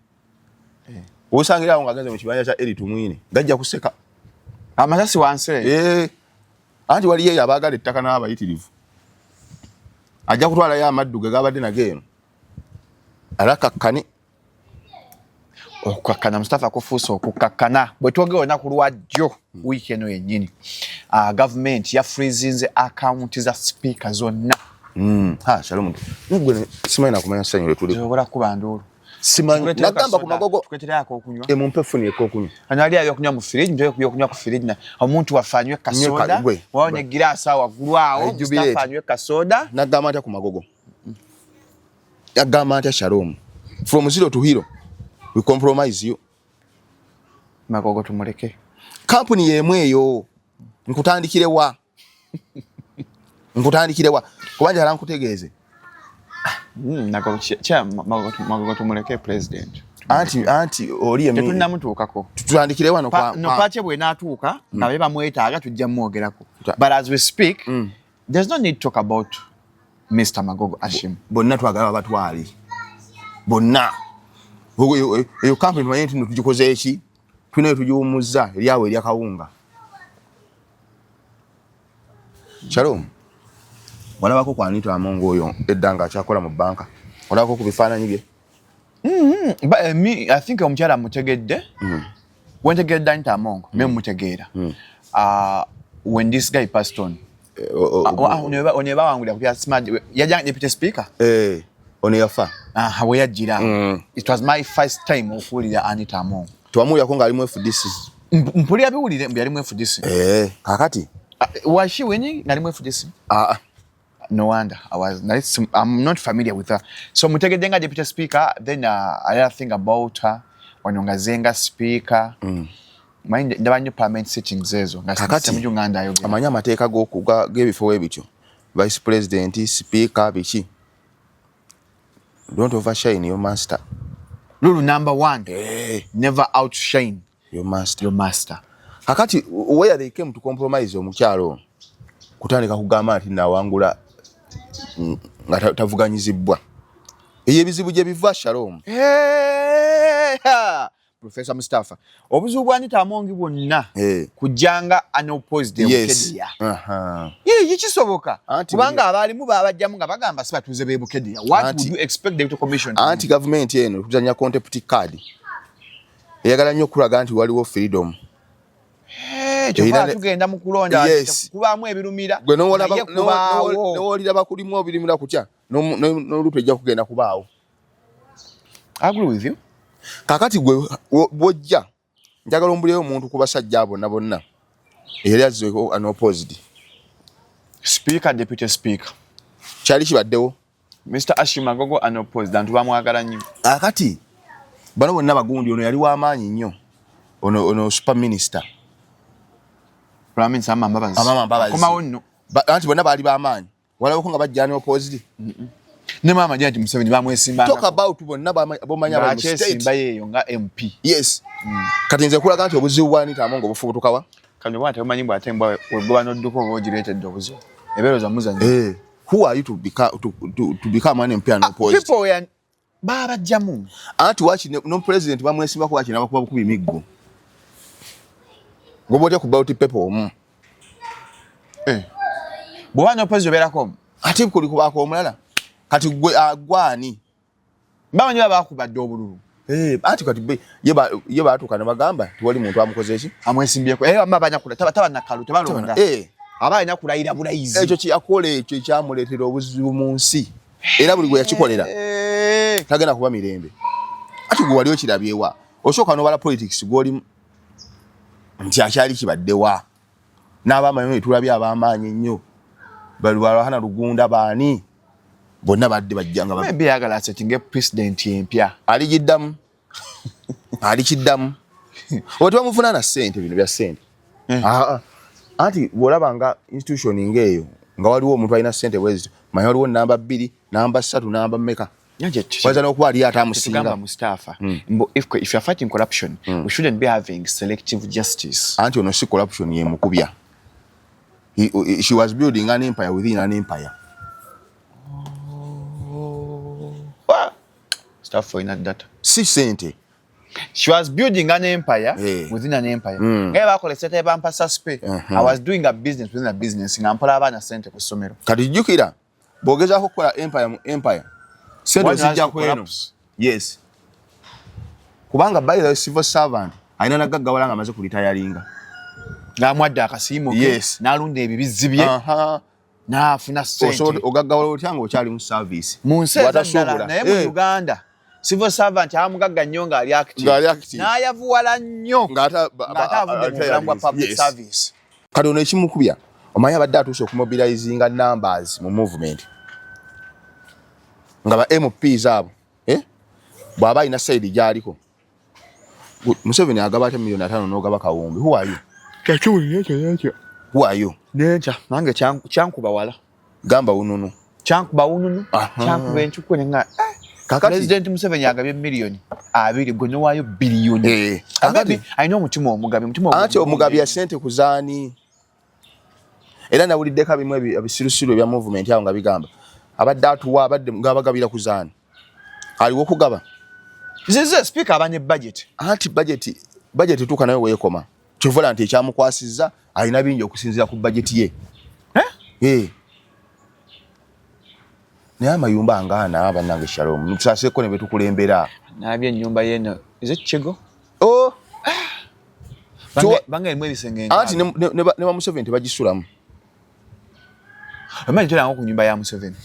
osangira awo ng'agenze mu kibanja kya Eri Tumwine, gajja kuseka. Amasasi wansi eyo. Eh, anti waliyo eyo abaagala ettaka n'abayitirivu, ajja kutwalayo amaddu ge gabadde nago eno alakakkane. Okukakkana, Mustafa, kufuuse okukakkana. Bwe twogera olunaku lwajjo, wiiki eno yennyini, gavumenti yafreezinze akawunti za sipiika zonna. Ha, Shalom, gwe simanyi nakumanya ssanyu lwe tuli. Zisobola kuba nduulu. Simanyi nagamba ku Magogo. Tukuleeterako okunywa. Emumpe funi ekokunywa. Ano ali ebyokunywa mu firiji, muteeke ku byokunywa ku firiji, na omuntu waffe anywe kasoda. Gwe. Wawo ne giraasi awo waggulu awo. Ayi, jubilate. Mustafa anywe kasoda. Nagamba ntya ku Magogo, yagamba ntya Shalom, from zero to hero, we compromise you. Magogo tumuleke. Kampuni yemu eyo, nkutandikirewa, nkutandikirewa kuba njala nkutegeeze. Magogo tumuleke, president. Anti oli Tetunnamutuukako. Tutandikire wano. No, pake bwenaatuuka nga be bamwetaaga tujja mumwogerako, but as we speak, there's no need to talk about Mr Magogo Ashim. Bonna twagala babatwale bonna. Eyo kampuni tumanye nti no tugikoze eki. Tulina wetugiwumuzza eryawo erya kawunga. Shalom, walabako ku Anita Among oyo edda nga akyakola mu banka? Olabako ku bifaananyi bye? But, me, I think omukyala mutegedde. Wentegedde Anita Among, me mutegeera. When this guy passed on, ono bawangulira ku bya smart, yajja deputy speaker. Eh, ono yafa. Ah, we yajjira. It was my first time okuwulira Anita Among. Tewamuwulirako ng'ali mu FDC? Mpulira biwulire mbu yali mu FDC. Eh, kakati Was she winning ng'ali mu FDC? Ah, ah. No wonder I was I'm not familiar with her. So mutegedde nga deputy speaker, then another thing about her, wano nga zenga speaker. Manyi ndaba nnyo parliament sittings ezo nga Kakati, Ssemujju Nganda ayogera. Amanyi amateeka g'ebifo we bityo, vice president, speaker, biki, don't overshine your master. Rule number one, Eh, never outshine your master. your master. Kakati where they came to compromise omukyalo ono kutandika kugamba nti nawangula nga tavuganyizibbwa, eyo ebizibu gye biva, Shalom. Hey, ha! Professor Mustafa, obuzibu bwa Anita Among bwonna kujjanga unopposed e Bukedea. Ye kisoboka kubanga abaalimu babajjamu nga bagamba si batuuze b'e Bukedea. What would you expect the Electoral Commission to do? Anti gavumenti eno kuzanya contempt card, eyagala nnyo okulaga nti waliwo freedom. Eh, kyokka tugenda mu kulonda kubaamu ebirumira, gwe naye kubaawo. Nowolira bakulimu obirimira kutya, n'oluto ejja kugenda kubaawo. I agree with you. Kakati gwe bwojja njagala ombuleyo omuntu ku basajja abo bonna bonna eyali azze unopposed. Speaker, deputy speaker. Kyali kibaddewo? Mr. Ashim Magogo unopposed, antu bamwagala nnyo. Akati bano bonna bagundi, ono yali w'amaanyi nnyo, ono super minister. Prime Minister Amama Mbabazi. Amama Mbabazi. Komawo nno. Anti bonna baali b'amaanyi, walabako nga bajja unopposed. Ne maama Janet Museveni bamwesimba. Talk about bonna bomanyi abali mu state. Ng'akyesimba yeeyo nga MP. Yes. Kati nze kulaga nti obuzibu bwa Anita Among obufubutukawa. Kano bw'ate omanyi bw'ate mbwa wegoba n'odduka oba ogireetedde obuzibu. Ebeeroza muzannyo. Eh, who are you to become an MP unopposed? People were baabajjamu. Anti waki no president bamwesimbako, waki nabakuba bukubi miggo, goba otya ku ballot paper omu? Eh. Bw'oba n'opposed obeerako omu. Ate kuli kubaako omulala, kati gwe agwani? Bamanyi baba bakubadde obululu. Eh, anti kati ye baatuuka ne bagamba tiwali muntu amukoze eki. Amwesimbyeko. Eh, bamba banyakula taba taba nakalu tebalonda. Aba alina kulayira bulayizi. Ekyo kyakola, ekyo ekyamuleetera obuzibu mu nsi, era buli gwe yakikolera tagenda kuba mirembe. Ati gwe wali okirabyewa? Osooka n'obala politics gw'olimu nti akyali kibaddewa n'abamanyi, tulabye ab'amaanyi ennyo, balwahana Lugunda, baani bonna badde bajjanga Maybe yagala asettinge president empya. Aligiddamu, alikiddamu oba tebamuvunaana ssente, bino bya ssente. Ah, ah. Anti bw'olaba nga institution ng'eyo nga waliwo omuntu alina ssente bwezito, manya waliwo namba 2, namba 3, namba mmeka, wayinza n'okuba aliyo ate amusinga. Tetugamba Mustafa. Mbu if you are fighting corruption, we shouldn't be having selective justice. Anti ono si corruption yemukubya. She was building an empire within an empire. Wa! Mustafa olina data. Si ssente. She was building an empire within an empire. Nga bakola esente bampa suspe. I was doing a business within a business nga mpola abaana sente ku ssomero. Kati jjukira bw'ogezaako okukola empire mu empire, sente One has ozijja to ku eno. collapse. Yes, kubanga by the way, civil servant alina nagaggawala nga amaze kulitayalinga. Ng'amwadde akasiimo ke, n'alunda ebibizzi bye, n'afuna ssente. Osobola ogaggawala otya ng'okyali mu service? Mu nsi ezaddala, Bw'atasuubula. naye mu Uganda civil servant amugagga nnyo ng'ali active. Ng'ali active. N'ayavuwala nnyo Ng'ate ng'ate avudde mu bulamu bwa public service. Kati ono ekimukubya, omanyi abadde atuuse okumobilizinga numbers mu movement nga ba MPs abo, eh? Bw'aba alina side gy'aliko, Museveni agaba ate 5 miliyoni n'ogaba kawumbi, who are you? Who are you? Nenkya nange kyankuba wala. Gamba wununu. Kyankuba wununu, kyankuba enkikwe nga Kakati President Museveni agabye 20 miliyoni gwe nowaayo biliyoni. Kakati alina omutima omugabi, omutima anti omugabi ya sente kuzaani, era nawuliddeko abimu ebisirusiru ebya movement awo nga bigamba abadde atuwa, abadde ng'abagabira kuzaani, aliwo okugaba. Zize speaker aba ne budget. Anti budget Budget etuuka nayo weekoma. Kyova nti ekyamukwasizza alina bingi okusinziira ku budget ye. Eh? Naye amayumba ngaana, bannange, Shalom, tusaaseko ne betukulembera. Nabye ennyumba yeno, is it Kigo? Oh. Bange erimu ebisenge. Anti ne ba Museveni tebagisulamu. Omanyi tolanga ku nyumba ya Museveni.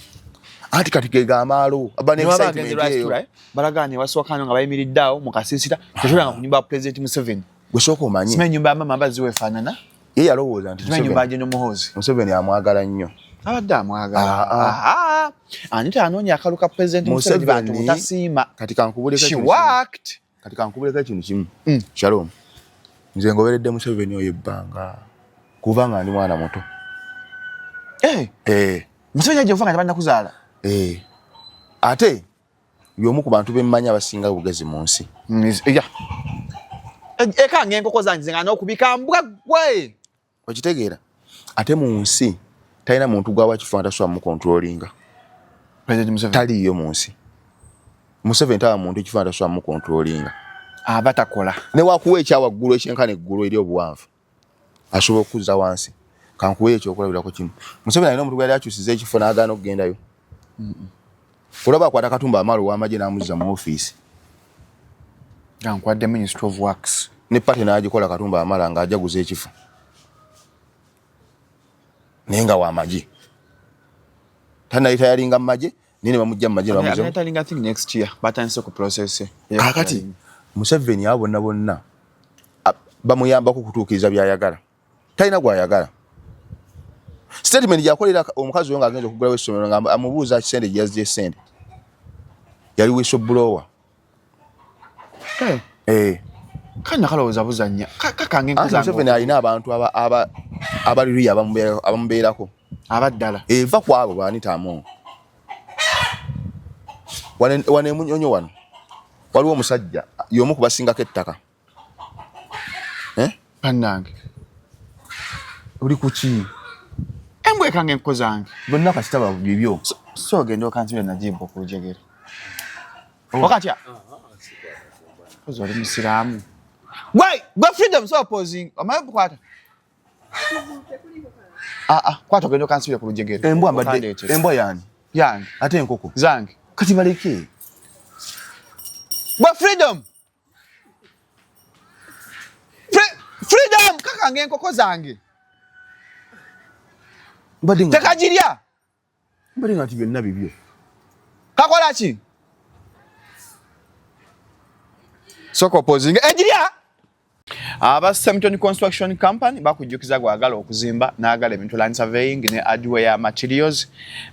Anti kati ge amaalo aba ne excitement eyo. Balagaanye wasooka nga bayimiridde awo mu kasiisira, tetolanga ku nyumba ya President Museveni. Gwe sooka omanye. Simanyi nyumba ya mama mbazi weefaanana. Ye yalowooza nti Simanyi nyumba ya General Muhoozi. Museveni amwagala nnyo. Abadde amwagala. Aha. Anita anoonya akalu ka President Museveni, bantu mutasiima. Kati kankubuleko. She worked. Kati kankubuleko ekintu kimu. Shalom. Nze ngoberedde Museveni oyo ebbanga kuva nga ndi mwana muto. Eh. Eh. Museveni ajja okufa nga tebannakuzaala. Eh. Ate y'omu ku bantu bemmanyi abasinga obugezi mu nsi. Yeah. Eka ng'enkoko zange nga n'okubika mbwa gwe. Okitegeera? Ate mu nsi talina muntu gwawa kifo nga tasobola mucontrollinga. President Museveni. Taliiyo mu nsi. Museveni tawa muntu ekifo nga tasobola mucontrollinga. Aba takola. Ne wakuwa ekyawaggulu ekyenkana eggulu eri obuwanvu, asobola okuzza wansi. Kankuwe ekyokulabirako kimu. Museveni alina omuntu gwe yali akyusiza ekifo n'agaana okugendayo. Olaba akwata Katumba Amalo ow'amagye n'amuzza mu ofiisi. Nga nkwadde Ministry of Works. Ne party n'agikola Katumba Amala ng'ajaguza ekifo. Naye nga w'amagye. Tanayita yalinga mu magye naye ne bamujja mu magye ne bamuzza. Anayitalinga, I think next year batandise ku process. Kaakati Museveni abo bonna bonna bamuyambako okutuukiriza by'ayagala. Talina gw'ayagala. Statement gyakolera omukazi oyo ng'agenza okugulawo essomero nga amubuuza sente gye yazze, sente yali whistleblower. Eh. Eh. Kanya kalowooza buzannya. Kakange Anti Museveni alina abantu abaliri abamubeerako. Abaddala. Eva ku abo ba Anita Among. Wano emunyonyo wano waliwo omusajja y'omu ku basingako ettaka. Eh? Bannange. Oli ku ki? Embwa ekanga enkoko zange. Bonna kasita bibyo. So ogenda okansibira Najibu ku lujegere. Wakatya? Kozi oli musiraamu. Gwe, gwe Freedom, so opposing. Omanyi okukwata? Ah ah, kwata ogenda okansibira ku lujegere. Embwa mbadde embwa yani? Yange. Ate enkoko? Zange. Kati baleke. Gwe Freedom. Freedom, kakanga enkoko zange. Mbadde nga Tekagirya. Mbadde nga nti byonna bibyo. Kakola ki? Sooka opposing. Egirya. Aba Semton Construction Company bakujjukiza gwagala okuzimba n'agala ebintu, land surveying ne hardware materials,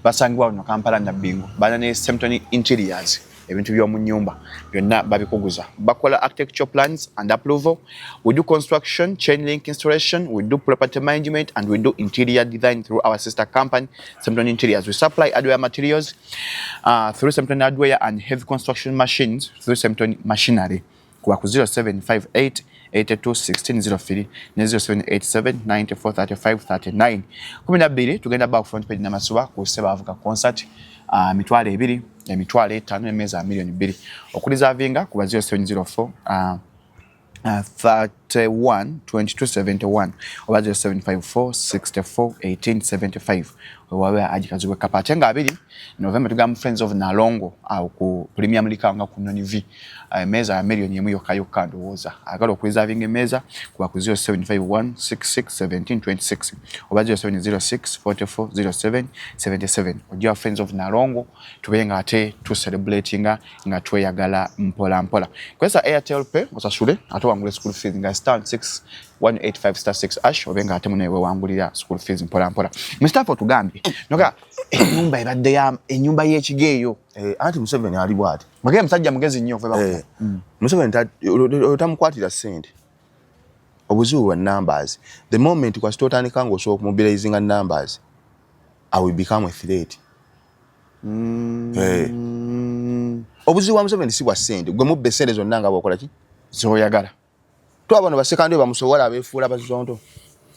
basangibwa wano Kampala Nabbingo. Bana ne Semton Interiors, ebintu by'omu nnyumba byonna babikuguza. Bakola architectural plans and approval. We do construction, chain link installation, we do property management and we do interior design through our sister company, Semton Interiors. We supply hardware materials through Semton Hardware and heavy construction machines through Semton Machinery. Kuba ku 0758 82 1603 ne 0787 94 35 39. 12 tugenda back front page Namasuba ku Ssebavuga concert, 20,000, 50,000, emmeeza ya 2,000,000. Okureservinga kuba 0704 31 22 71 oba 0754 64 18 75. Wewabe agikazibwe kapa. Ate nga 2 November tugamba Friends of Nalongo awo ku Premium Liquor nga ku Noni V, emmeeza ya 1,000,000 yokka yokka. Ndowooza agala okureservinga emmeeza kuba ku 0751 66 17 26 oba 0706 44 07 77. Ojja Friends of Nalongo, tube nga ate tucelebratinga nga tweyagala mpola mpola. Kozesa Airtel Pay osasule ate wangule school fees nga star 6185 star 6 hash, obe nga ate munewe wangulira school fees mpola mpola. Mustafa, otugambye noga ennyumba ebadde ya ennyumba y'ekigeeyo. Eh, anti Museveni ali bw'ati. Mugeye musajja mugezi nnyo okuva. Eh, Museveni otamukwatira ssente. Obuzibu bwa numbers. The moment kwasita otandika ng'osobola okumobilizinga numbers, I will become a threat. Eh. Obuzibu bwa Museveni si bwa ssente. Gwe mubba essente zonna nga bw'okola ki? Zoyagala. Twaba bano basekandi bamusobola abeefuula bazonto.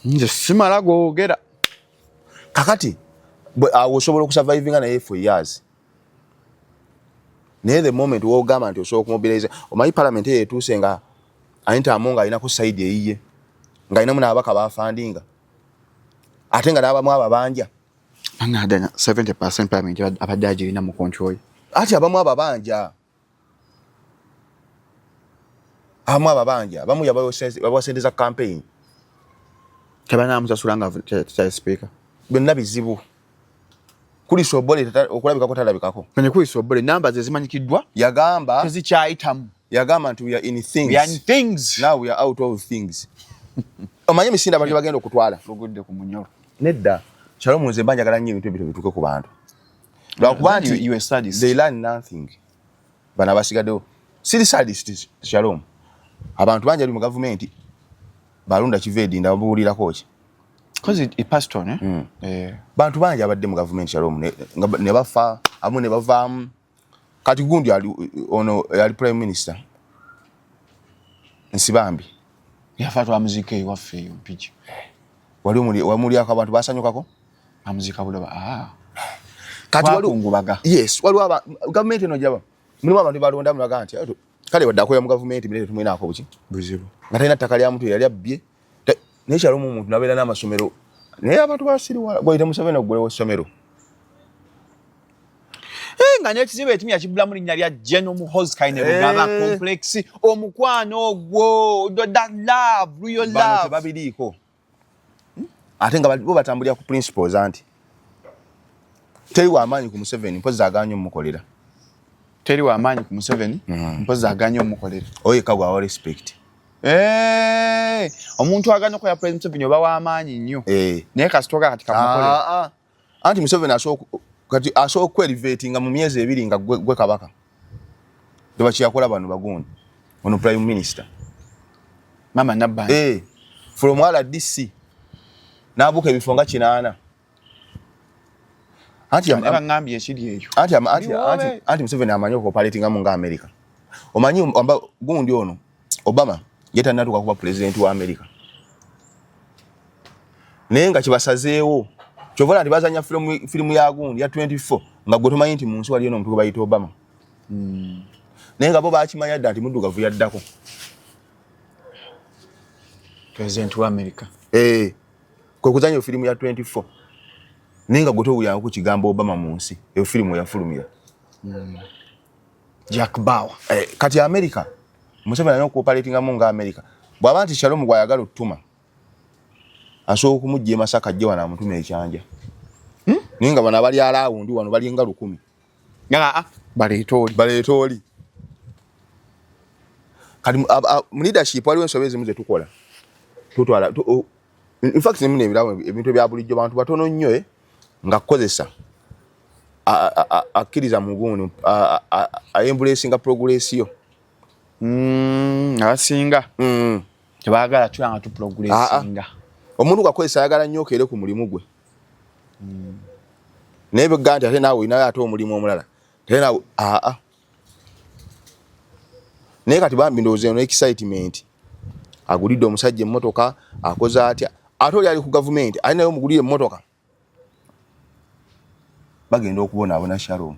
Nze simala googera. Kakati awo osobola okusurvivinga naye for years. Naye the moment wogamba nti osobola okumobilize, omanyi parliament eyo etuuse nga Anita Among alinako side eyiye, ng'alinamu n'ababaka bafandinga, ate nga n'abamu ababanja. Bangada 70% parliament abadde agirina mu control. Ati abamu ababanja, abamu ababanja, abamu yabawa sente za campaign. Tebanamusasula nga tekyali speaker. Byonna bizibu. Kulisa Obole okulabikako talabikako. Kwenye kulisa Obole namba ze zimanyikiddwa. Yagamba tezikyayitamu. Yagamba nti we are in things. We are in things. Now we are out of things. Omanye emisinde abantu bagenda okutwala. Lugudde ku munyolo. Nedda. Shalom, nze mba njagala nnyo ebintu ebyo bituuke ku bantu. Lwakuba nti you are sadist. They learn nothing. Bano abasigaddewo. Siri sadist, Shalom. Abantu bangi ali mu gavumenti balunda kiva edinda babuulirako ki? Because it passed on, eh? Eh. Bantu bangi abadde mu gavumenti, Shalom, ne bafa, abamu ne bavaamu. Kati gundi ali ono ali prime minister Nsibambi. Yafa twamuzika ewaffe eyo Mpigi. Wali omuli wamulyako abantu basanyukako? Amuzika buloba. Ah. Kati wali Twakungubaga. Yes, waliwo aba gavumenti eno gyaba. Mulimu abantu balonda mulaga nti kale wadde akoya mu gavumenti mirere tumwinaako buki? Buzibu. Nga talina ttaka lya muntu yali abbye. Naye kyalo omuntu nabeera n'amasomero. Naye abantu basiriwala. Gwayita Museveni ogulewo essomero. Nga n'ekizimbe ekimu yakibulamu linnya lya General Muhoozi Kainerugaba complex. Omukwano ogwo, that love, real Bano love. tebabiriiko. Ate nga bo batambulira ku principles anti. Teri w'amaanyi ku Museveni, mpozzi agaanye omukolera. Teri w'amaanyi ku Museveni, mpozzi agaanye omukolera. Oyo yekka gwawa respect. Omuntu agaanye okukolera President Museveni oba w'amaanyi nnyo. Naye kasitoka kati kamukolera. Anti Museveni kati asobola okwelevatinga mu myezi 2 nga gwe kabaka. Ndoba kyeyakola bano bagundi. Ono prime minister. Mama Nabbanja. From RDC. N'abuuka ebifo nga 8. Anti Bangambye ekiri eyo. Anti Museveni amanyi okuoperatingamu nga America. Omanyi gundi ono Obama ye tannatuuka kuba president wa America. Naye nga kibasazeewo. Kyova olaba nti bazannya firimu ya gundi ya 24 nga gwe tomanyi nti mu nsi waliyo n'omuntu gwe bayita Obama. Naye nga bo bakimanya dda nti muddugavu yaddako. President wa America. Kwe kuzannya firimu ya 24. Naye nga gwe towuliranga ku kigambo Obama mu nsi, eyo firimu yafulumira. Jack Bauer. Kati America, Museveni alina okuoperatingamu nga America. Bw'aba nti Shalom gw'ayagala ottuma, asobola okumugja e Masaka ajje wano amutume ekyanja. Naye nga bano abali arawundi wano balinga 1000. Baleete oli. Baleete oli. Kati mu leadership waliwo ensobi ezimu ze tukola. Tutwala, in fact, nemu ebirabo ebintu ebya bulijjo bantu batono nnyo, nga kukozesa. Akkiriza mu gundi, a-embracinga progress yo. Abasinga. Tebaagala tulaba nga tuprogressinga. Omuntu ng'akozesa ayagala nnyo okeere ku mulimu gwe. Naye bwe nti ate naawe olinayo ate omulimu omulala. Ate naawe, Naye kati bambi ndowooza eno excitement. Agulidde omusajja emmotoka, akoze atya? Ate oli ali ku gavumenti, ali naye omugulire emmotoka. Bagenda okubonaabona Shalom.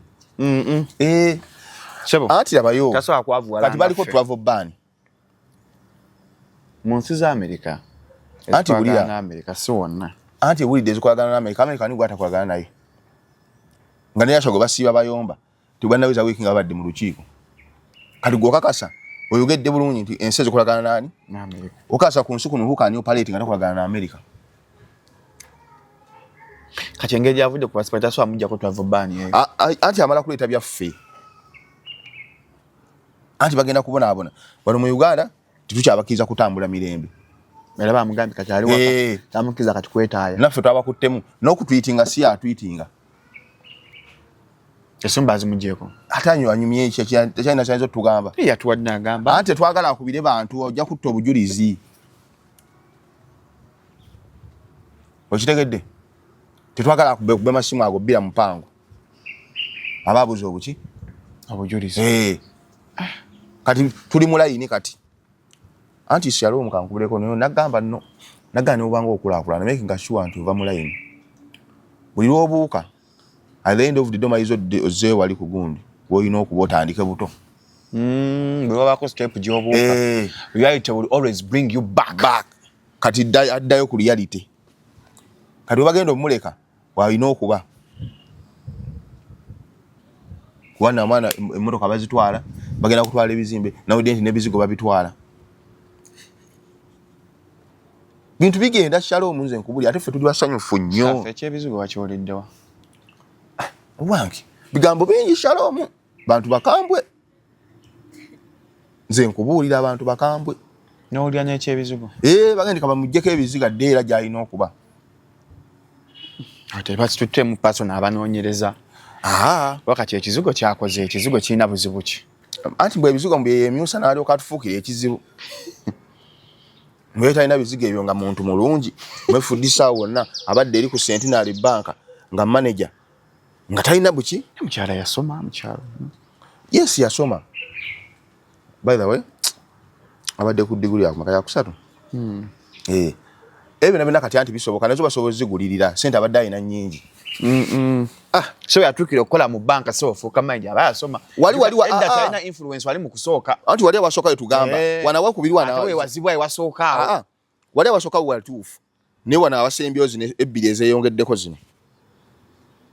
Sebo. Anti labayo. Tasobola kwavuwala Kati baliko ngaffe. travel ban. Mu nsi za America. Anti wulira. Ezikolagana n'America, si wonna. Anti ewulidde ezikolagana n'America. America ani gw'atakolagana naye? Nga ne Yashogo basiiba bayomba. Tebannaweza wiiki nga babadde mu lukiiko. Kati gwe okakasa oyogedde bulungi nti ensi ezikolagana n'ani? N'America. Okakasa ku nsi kuno who can operate nga takolagana na America? Kati engeri gy'avudde ku passport tasobola muggyako travel ban eyo. Anti amala kuleeta byaffe. Anti bagenda kubonaabona. Wano mu Uganda tetukyabakkiriza kutambula mirembe. Era bamugambye kati ali waka. Tamukkiriza kati kwetaaya. Naffe twabakuttemu n'okutwitinga si atwitinga. Essimu bazimugyeko. Ate anyumye ekyo tekyalina kyayinza otugamba. Ye yatuwadde n'agamba. Anti tetwagala akubire bantu, ojja kutta obujulizi. Okitegedde? Tetwagala akube masimu ago bbira mupango. Aba abuze obuki? Obujulizi. Kati tuli mu layini kati. Anti Shalom kankubuleko naye nagamba nno, nagamba n'obanga okulaakulana, making sure nti ova mu layini. Buli lw'obuuka, at the end of the day omayiza ozzeeyo wali ku gundi, w'olina okuba otandike buto. Bwe wabaako step gy'obuuka, reality will always bring you back. Back. Kati addayo ku reality. Kati webagenda omuleka walina okuba kuba mwana emmotoka bazitwala, bagenda kutwala ebizimbe, nawudde nti n'ebizigo babitwala, bintu bigenda. Shalom, nze nkubuli, ate ffe tuli basanyufu nnyo. Ekyebizigo bakiwuliddewa? Wange bigambo bingi, Shalom, bantu bakambwe, nze nkubuulira, abantu bakambwe. Nowulira n'ekyebizigo? Ee, bagenda bamuggyeko ebizigo adde era gy'alina okuba. Ate bakituttemu person abanoonyereza. Wakati ekizigo kyakoze, ekizigo kirina buzibu ki? Anti bwe ebizigo byeyemyusa n'alyoka atufuukira ekizibu. Mwe talina bizigo ebyo nga muntu mulungi mwefudisa wonna, abadde eri ku Centenary Bank nga manager, nga talina buki. Mukyala yasoma, mukyala. Yes, yasoma. By the way, abadde ku diguli yakumaka yakusatu. Eh, ebyo nabyo nakati anti bisoboka, nazo basobola zigulirira sente, abadde alina nnyingi. Ah, so yatuukira okukola mu banka, so ofuuka manager aba yasoma. Wali Edda talina influence wali mu kusooka. Anti wali awasooka wetugamba, wana wakubiri wana ate wewazibwa ewasooka awo. Wali awasooka watuufu, naye wano awasembyeyo zino ebbiri ezeyongeddeko, zino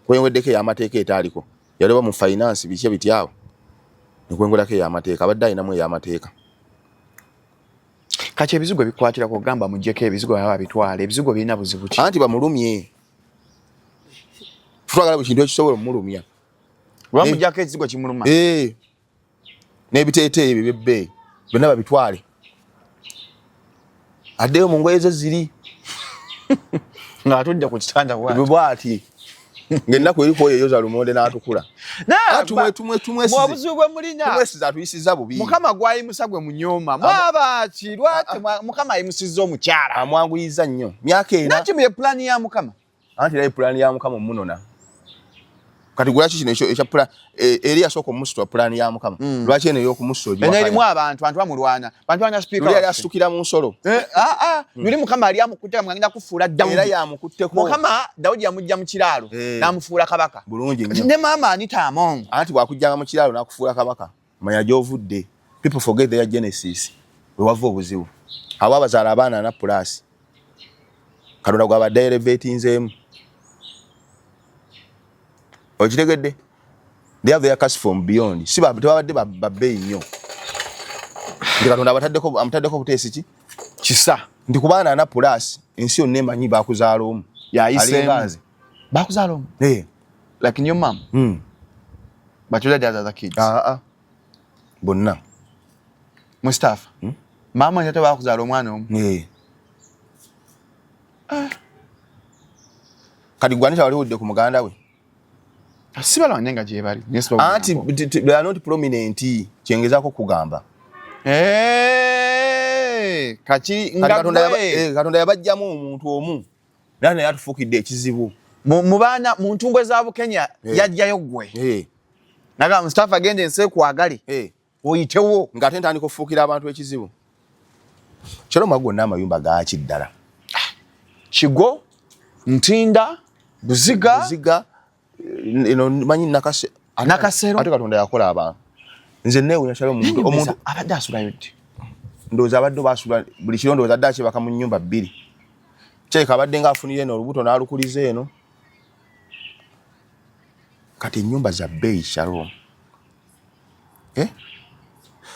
kweyongeddeko ey'amateeka etaaliko, yaleba mu finance biki biti awo nekwengulako ey'amateeka, abadde alinamu ey'amateeka. Kati ebizigo bikwatira kugamba muggyeko ebizigo, baba babitwala, ebizigo birina buzibu ki? Anti bamulumye, tutwagala buli kintu ekisobola omulumya. Lwamuggyako ekizigo kimuluma. Eh. N'ebiteeteeyi ebyo ebyebbeeyi byonna babitwale, addeyo mu ngoye ze ziri. Ng'atudde ku kitanda bw'ati. Bwati ng'ennaku eri kwoyo eyoza lumonde n'atukula. Obuzibu bwe mulina, tumwesiza, atuyisiza bubi. Mukama gwayimusa gwe munyooma, mwabaki? Lwaki Mukama ayimusizza omukyala? Amwanguyiza nnyo, myaka 4. Nakimu ye pulaani ya Mukama. Anti era pulaani ya Mukama omunona. Kati gwaki kino ekyo ekya eri yasooka omusitwa pulaani ya Mukama, lwaki eno ey'okumusa? Eno erimu abantu, bantu bamulwana, bantu balina sipiika. Luli yali asukira mu nsolo. Eh, ah, ah, luli Mukama ali amukutte, mwagenda kufuula Dawudi. Era yamukutteko. Mukama Dawudi yamujja mu kiraalo n'amufuula kabaka. Bulungi nnyo. Ne maama Anita Among. Anti bwakujjanga mu kiraalo n'akufuula kabaka, manya gy'ovudde. People forget their genesis, wewava obuzibu. Abo abazaala abaana ana plus, Katonda gwabadde elevatinzeemu, okitegedde? They have their curse from beyond. Si tebabadde babbeeyi nnyo, nti Katonda abataddeko, amutaddeko buteesi ki? Kisa. Nti ku baana ana plus, ensi yonna emanyi bakuzaala omu. Yayiseemu. Alinga nze. Bakuzaala omu? Eh. Like your mom? But you had other kids? Ah, ah. Bonna. Mustafa, maama nyo tebakuzaala omwana omu? Eh. Kati gwanita wali ku muganda we? Sibala nga gyebali. Anti they are not prominent, kyengezaako kugamba. Eh, kaki nga Katonda yabajjamu omuntu omu, era naye atufuukidde ekizibu. Mu baana mu ntumbwe za Bukenya, yajjayo ggwe naga Mustafa, genda ensi ekwagale, oyitewo. Ng'ate ntandika okufuukira abantu ekizibu. Kyoloma gonna amayumba gaaki ddala? Kigo, Ntinda, Buziga. Buziga eno manyi Nakase. Nakasero. Ate Katonda yakola abantu, nze neewunya kyalo omuntu omuntu abadde asulayo ddi? Ndowooza abadde basula buli kiro, ndowooza adde akyebaka mu nnyumba bbiri. Kyeka abadde ng'afunira eno olubuto n'alukuliza eno. Kati ennyumba za bbeeyi, Shalom, eh?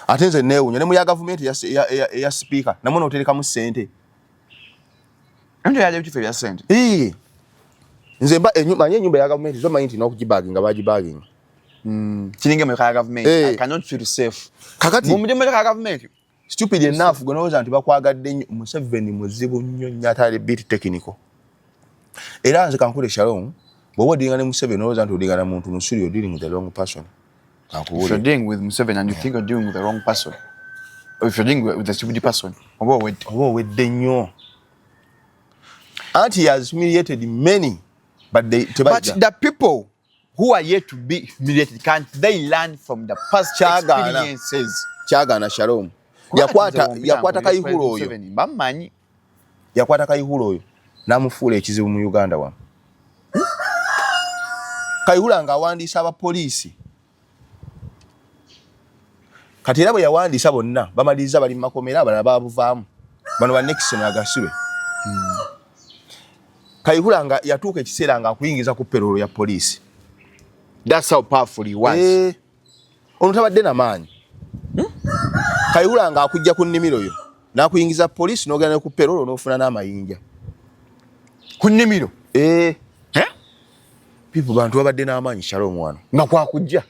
Ate nze neewunya ne mu ya gavumenti eya sipiika namwe n'oterekamu ssente. Nti yali ebifo ebya ssente. Nze mba manyi ennyumba ya gavumenti zo manyi nti n'okugibaginga bagibaginga. Kiringa emotoka ya gavumenti. I cannot feel safe. Kakati mu motoka ya gavumenti. Stupid enough, gwe nolowooza nti bakwagadde nnyo. Museveni muzibu nnyo nnyo, ate ali bit technical. Era nze kankule, Shalom, bw'oba odealinga ne Museveni nolowooza nti odealinga na muntu musuli, you're dealing with the wrong person. If you're dealing with Museveni and you think you're dealing with the wrong person, or if you're dealing with a stupid person, oba owedde. Oba owedde nnyo. Anti he has humiliated many, but they But the people who are yet to be humiliated, can't they learn from the past experiences? Kyagaana, Shalom. Yakwata Kayihura oyo. Bamanyi. Yakwata Kayihura oyo n'amufuula ekizibu mu Uganda wano. Kayihura ng'awandiisa abapoliisi. Kati era bwe yawandiisa bonna bamaliriza bali mu makomera, abalala babuvaamu, bano ba Nixon agasibe. Kayihura nga yatuuka ekiseera nga akuyingiza ku payroll ya poliisi. That's how powerful he was. Ono tabadde na maanyi. Kayihura nga akujja ku nnimiro yo n'akuyingiza poliisi, n'ogenda ne ku payroll n'ofuna n'amayinja. Ku nnimiro? Eh. Eh? People, bantu babadde n'amaanyi, Shalom, wano. Nga kwakujja.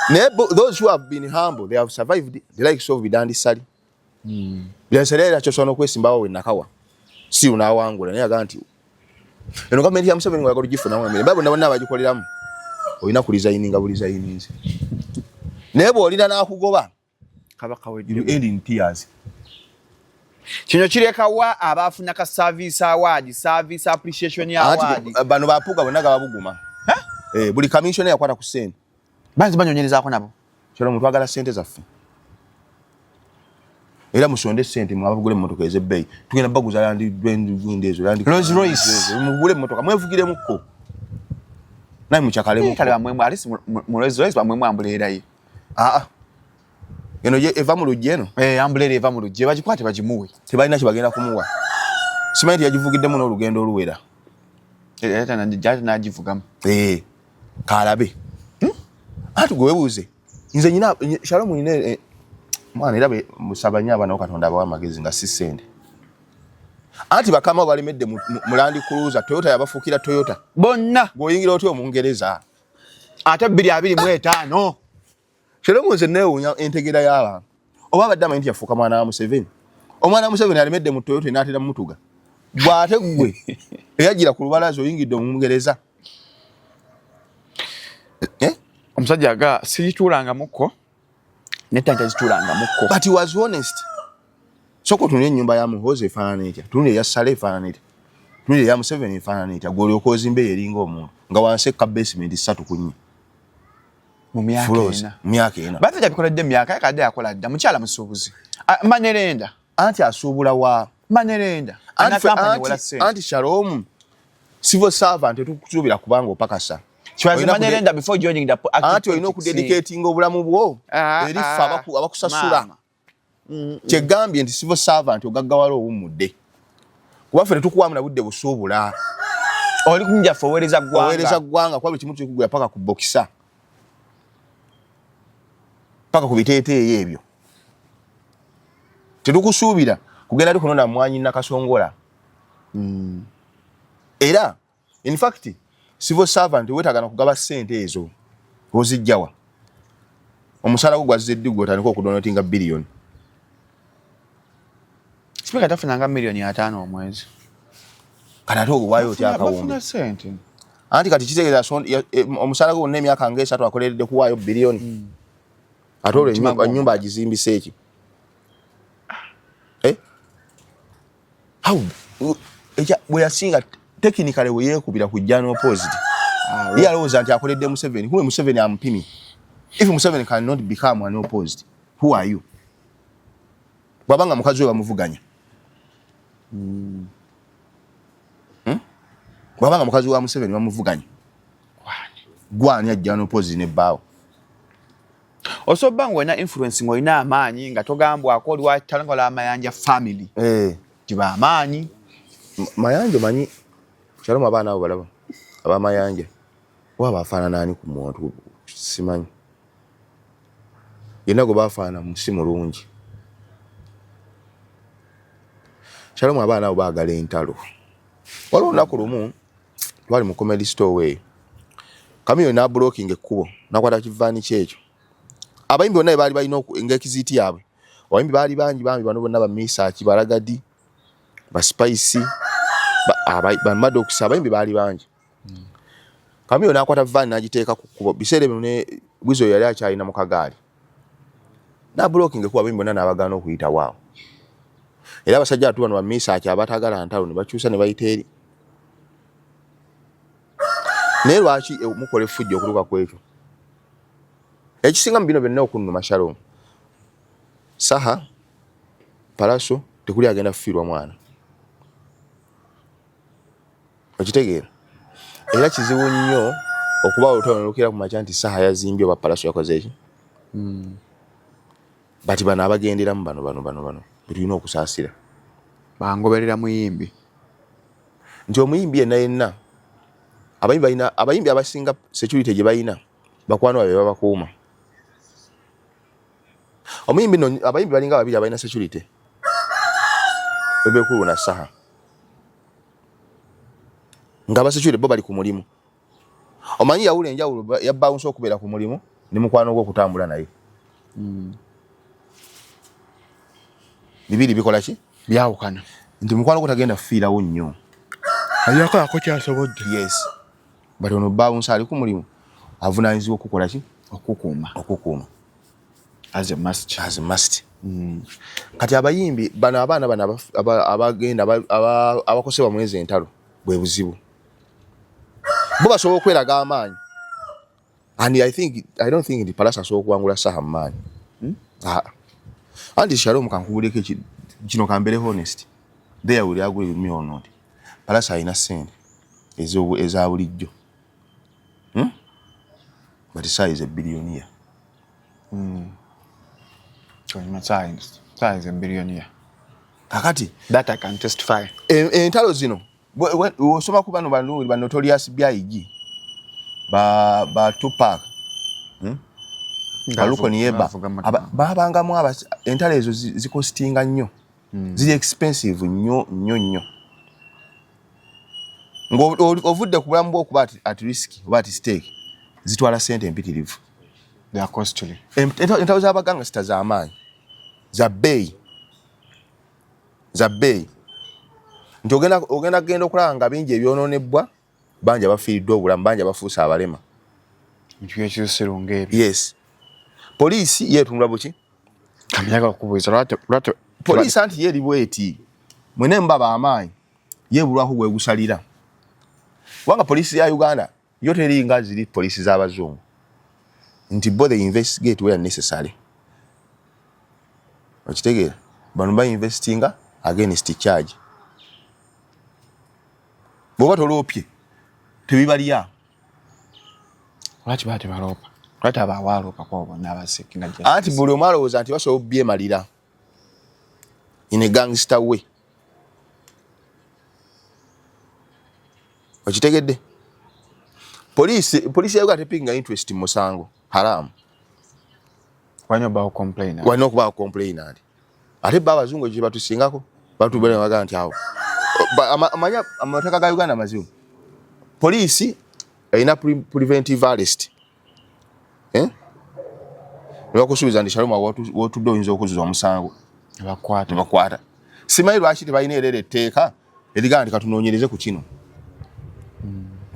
Naye those who have been humble, they have survived, the likes of Bidandi Ssali. Bidandi Ssali era kyosobola n'okwesimbawo we nakawa si unaawangula, naye agamba nti eno gavumenti ya Museveni ng'oyagala ogifunamu emirembe, bonna bonna abagikoleramu olina kuresigninga buresigninze, naye bw'olina n'akugoba, Kabaka. you end in tears. Kino kirekawa abaafuna ka service award, service appreciation award? Anti bano bapuuga bonna gababuguma. Eh, buli commissioner yakwata ku ssente. Banzi banyonyerezaako nabo. Kyalo twagala ssente zaffe, era musonde ssente mwabagule emmotoka ez'ebbeeyi, tugenda baguza Land gundi ezo Land Rolls Royce. Mugule emmotoka mwevugiremuko naye mucyakalemu. Kale bamwemu alisi mu Rolls Royce, bamwemu umbrella ye. Aa, eno ye eva mu lujja eno. Eh, umbrella eva mu lujja bagikwate bagimuwe. Tebalina kye bagenda kumuwa, simanyi nti yagivugiddemu n'olugendo oluwera. Era nagivugamu. Eh, kalabe anti gwe webuuze nze nyina Shalom nyina mwana era musaba nnyo abaana bo Katonda abawa amagezi nga si ssente, anti bakama bo balemedde mu Land Cruiser, Toyota yabafuukira Toyota. Bonna. Bw'oyingira otya Omungereza? Ate 2025. Shalom, nze neewuunya entegeera y'abantu, oba abadde amanyi nti yafuuka mwana wa Museveni. Omwana wa Museveni alemedde mu Toyota enaatera mutuga, bw'ate gwe eyajjira ku lubalaza oyingidde Omungereza. Eh? Omusajja aga sigituulangamukko nettanka zituulangamukko. But he was honest. Soko tunule ennyumba ya Muhoozi efaanana etya, tunule eya Sale efaanana etya, tunule eya Museveni efaanana etya, gwe olyoka ozimba eyo eringa omuntu nga wansi ekka basement ssatu ku nnya. Mu myaka Floors, 4. Mu myaka 4. Baffe yabikoledde emyaka yakadde, yakola dda, mukyala musuubuzi. Ah, manerenda. Anti asuubula wa? Manerenda. Anti Ana kampani wala sente. Anti Shalom, civil servant tetukusuubira kubanga opakasa. She was a Olina manerenda before joining the active anti olina politics. okudedicatinga obulamu bwo Ah, eri ffe ah, abakusasula. Maama. Kyegambye nti civil servant ogaggawala owummudde, kuba ffe tetukuwamu na budde busuubula. Oli kunjaffe oweereza ggwanga. Oweereza ggwanga, kuba buli kimu kikugula paka ku bokisa, paka ku biteeteeyi ebyo. Tetukusuubira kugenda tukunona mwanyi nakasongola. Era in fact civil servant weetaaga kugaba ssente ezo ozijjawa? Omusaala gwo gwazze ddi gwe otandika okudonatinga biliyoni? Sipiika tafunanga 50 million omwezi. Kati ate ogwo waayo otya akawumbi? Bafuna sente. Anti kati kitegeeza omusaala gwo gwonna emyaka nga 3 akoleredde kuwaayo biliyoni, ate olwo Omutima gw'omuntu. Ennyumba agizimbisa eki? Eh? How bwe yasinga technically bwe yeekubira ku jja n'opposite, ye alowooza nti akoledde Museveni. Kume Museveni amupimye. If Museveni cannot become an opposite, who are you? Bw'aba nga mukazi we bamuvuganya, Bw'aba nga mukazi wa Museveni bamuvuganya, gwani ajja n'opposite nebbaawo? Osobola nga olina influence, ng'olina amaanyi, nga togambwako, oli watalongola amayanja family. Eh. Giba amaanyi. Mayanja omanyi Shalom, abaana abo balaba abamayanja oba bafaanana ani ku muntu simanyi, yenna gwe bafaanana si mulungi. Shalom, abaana abo baagala entalo. Waliwo olunaku lumu twali mu Comedy Store eyo, Kamiliyoni n'ablockinga ekkubo n'akwata kivaani kyekyo. Abayimbi bonna baali balina ng'exit yaabwe. Abayimbi baali bangi bambi, bano bonna bamisaaki, balagadi, baspice, bamadox, abayimbi baali bangi. Kamiliyoni n'akwata vaani n'agiteeka ku kkubo. Biseera ebyo ne Bwizo yali akyalina mu kagaali, n'ablockinga ekkubo, abayimbi bonna n'abagaana okuyitawo awo. Era abasajja atu bano bamisaaki abatagala ntalo ne bakyusa ne bayita eri. Naye lwaki mukola effujjo okutuuka ku ekyo? Ekisinga mu bino byonna okunnuma, Shalom, Saha Palaso tekuli agenda kufiirwa mwana, okitegeera? Era kizibu nnyo okuba olutalo nolukira ku makya nti Saha yazimbye oba Palaso yakoze eki. But bano abagenderamu bano bano bano bano betulina okusaasira. Bangoberera muyimbi. Nti omuyimbi yenna yenna, abayimbi balina, abayimbi abasinga security gye balina bakwano babe babakuuma. Omuyimbi no, abayimbi balinga babiri abalina security, Bebe Cool na Saha, nga aba security bo bali ku mulimu. Omanyi yawula enjawulo ya bounce okubeera ku mulimu ne mukwano gwo okutambula naye. Bibiri bikola ki? Byawukana. Nti mukwano gwo tagenda kufiirawo nnyo. Ajakolako kyasobodde. Yes. But ono bounce ali ku mulimu avunaanyizibwa okukola ki? Okukuuma. Okukuuma. As a must. As a must. Kati abayimbi bano, abaana bano abagenda abakosebwa mu ezo entalo, bwe buzibu. Bo basobola okweraga amaanyi. And I don't think nti Pallaso asobola okuwangula Saha mu maanyi. Ah. Anti Shalom, kankubuleko kino, kambere honest. There will agree with me or not. Pallaso alina ssente eza bulijjo. But Saha is a billionaire. Saha is a billionaire. Kakati That I can testify. Entalo zino osoma ku bano bano ba Notorious B.I.G., ba Tupac, Baluko Nieba, babangamu entalo ezo zicostinga nnyo, ziri expensive nnyo nnyo nnyo, ng'ovudde ku bulamu bw'okuba at risk oba at stake, zitwala ssente empitirivu. They are costly. Entalo z'abagangster z'amaanyi, za bbeeyi, za bbeeyi, nti ogenda kugenda okulaba nga bingi ebyonoonebwa, bangi abafiiriddwa obulamu, bangi abafuuse abalema. Bintu byekisiru ng'ebyo. Yes, poliisi yeetunula buki? Kamyaga okubuuza lwaki Poliisi anti ye eri bweti, mwene muba amaanyi, yeebulwako gwe gusalira, kubanga poliisi ya Uganda yo teringa ziri poliisi z'abazungu nti bo they investigate where necessary. Okitegeera? Bano bainvestinga against charge. Bw'oba toloopye, tebibalya. Lwaki baba tebaloopa? Lwaki abawaloopa kwabo bonna abaseekinga? Anti buli omu alowooza nti basobola obyemalira in a gangster way. Okitegedde? Poliisi ya Uganda tepickinga interest mu musango haramu. Walina obbawo complainant. Walina okubaawo complainant. Ate ba abazungu ekyo kyebatusingako, batubera bagaa nti awo amanya amateeka ga Uganda mazibu. Poliisi erina preventive arrest, eh? Nebakusuubiza nti Shalom wotudde oyinza okuzuza omusango. Nebakwata. Nebakwata. Simanyi lwaki tebalina erera etteeka erigamba nti katunoonyereze ku kino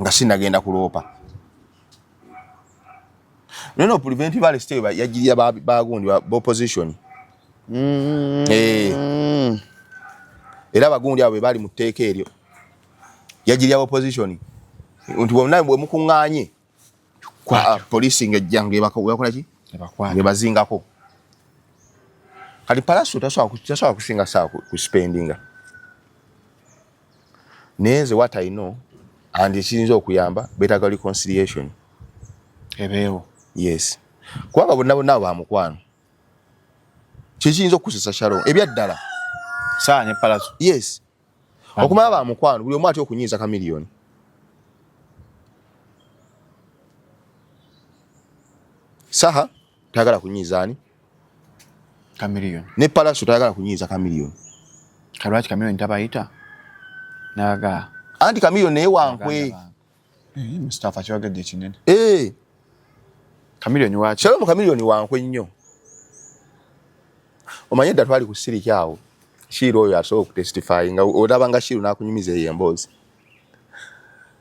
nga sinagenda kuloopa. No, preventive arrest eyo yagirira bagundi ba opposition. Eh. Era abagundi abo be bali mu tteeka eryo, yagirira opposition nti bonna bwe mukuŋŋaanye, poliisi ng'ejja ng'ebakola ki? Nebakwata. Ngebazingako. Kati Pallaso tasobola kusinga saa ku spendinga, naye nze what I know and ekiyinza okuyamba, beetaaga reconciliation. Ebeewo. Yes, kubanga bonna bonna abo bamukwano. Kyekiyinza okukusesa, Shalom, ebyaddala. Saha ne Pallaso. Yes, okumala bamukwano, buli omu atya okunyiiza Chameleone. Saha tayagala kunyiiza ani? Chameleone. Ne Pallaso tayagala kunyiiza Chameleone. Kalwaki Chameleone tabayita naga? Anti Chameleone naye wankwe. Mustafa kyogedde kinene. Eh. Chameleone waki? Shalom, Chameleone wankwe nnyo. Omanye dda twali ku siriki awo, Shiru oyo asobola okutestify, nga olaba nga Shiru n'akunyumiza eyo emboozi.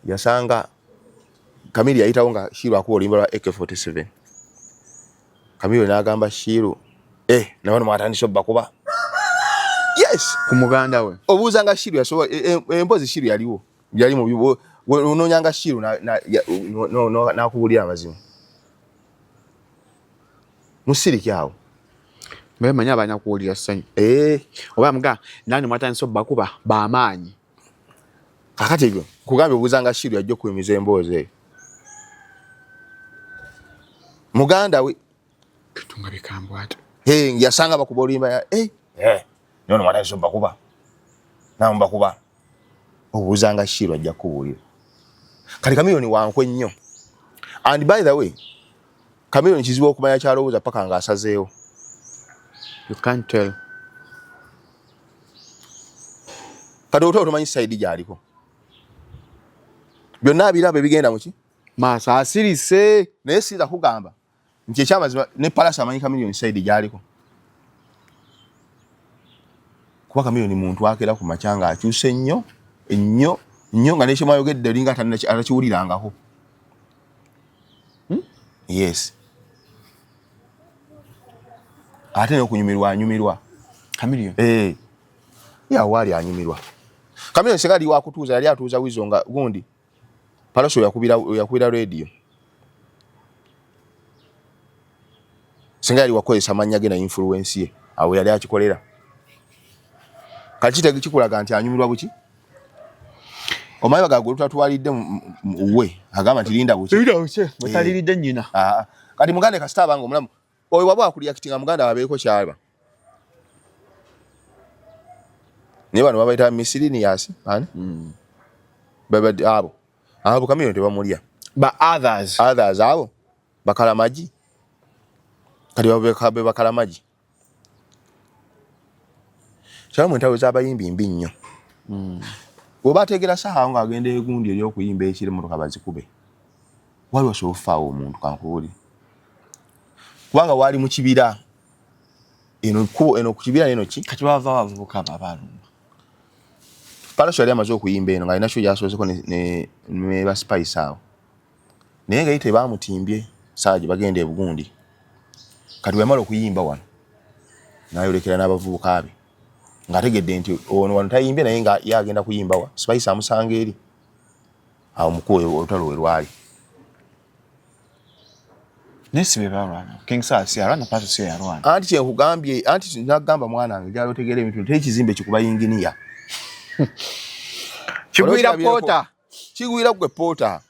Yasanga Kamili yayitawo nga Shiru akuba oluyimba lwa AK47. Kamili n'agamba Shiru, eh, nabano mwatandise obbakuba. Yes. Ku muganda we. Obuuza nga Shiru yasobola emboozi. Shiru yaliwo, yali mu onoonyanga Shiru n'akubuulira amazima musiriki awo. Mbe manyi abalina kuwulira ssanyu. Eh. Oba muga nani mwatandise obbakuba bamaanyi. Kakati ebyo nkugambye, obuuza nga Shiru yajja okuyumiza emboozi eyo muganda we. Kitunga bikambwe ate. Hey, yasanga bakuba oluyimba ya hey. Eh, nono mwataiso bakuba. Namu bakuba. Obuuzanga Shiru ajja kukubuulira. Kati Chameleone wankwe nnyo. And by the way, Chameleone kizibu okumanya kyalowooza paka ng'asazeewo. You can't tell. Kati otwo tomanyi side gy'aliko. Byonna abiraba ebigenda muki? Maaso asirise. Naye siyinza kugamba nti ekyamazima ne Palaso amanyi Chameleone side gy'aliko. Kuba Chameleone muntu akera ku makya ng'akyuse nnyo nnyo nnyo nga nekyemwayogedde olinga atakiwulirangako. Yes. Ate n'okunyumirwa anyumirwa. Chameleone. Eh. Ya wali anyumirwa. Chameleone singa ali wakutuuza yali atuuza Weasel nga gundi. Palaso yakubira radio. Singa yali wakozesa amannya ge na influence ye awo yali akikolera. Kati kitege kikulaga nti anyumirwa buki? Omanyi bagamba gwe tutatwalidde we agamba nti linda buki. Linda buki butaliridde nnyina. Kati muganda kasita abanga omulamu oyo waba akureactinga muganda abeeko kyaba. Naye bano babayita miscellaneous ani? Babadde abo. Abo Chameleone tebamulya. Ba others. Others abo bakalamagi. Kati babe bakalamagi. Kyalamu entalo z'abayimbi mbi nnyo. Bw'oba ateegera ssaawa ng'agenda egundi ery'okuyimba ekiro emmotoka bazikube. Waliwo osobola okufaawo omuntu kankubuulire. Kubanga waali mu kibira. Eno kkubo eno ku kibira eno ki? Kati bava abavubuka abo abaalumba. Palaso yali amaze okuyimba eno ng'alina kyo gy'asooseko ne ba Spice awo. Naye nga ye tebaamutimbye ssaawa gye bagenda e Bugundi. Kati bwe yamala okuyimba wano n'ayolekera n'abavubuka be ng'ategedde nti ono wano tayimbye naye nga ye agenda kuyimba wa Spice amusanga eri. Awo mukubo olutalo we lwali. Naye si be balwana. King Saha si yalwana, Pallaso si yalwana. Anti kye nkugambye, anti nagamba mwana wange gyali otegeera ebintu teri kizimbe kikuba yinginiya. Kigwira Porter. Kigwira gwe Porter.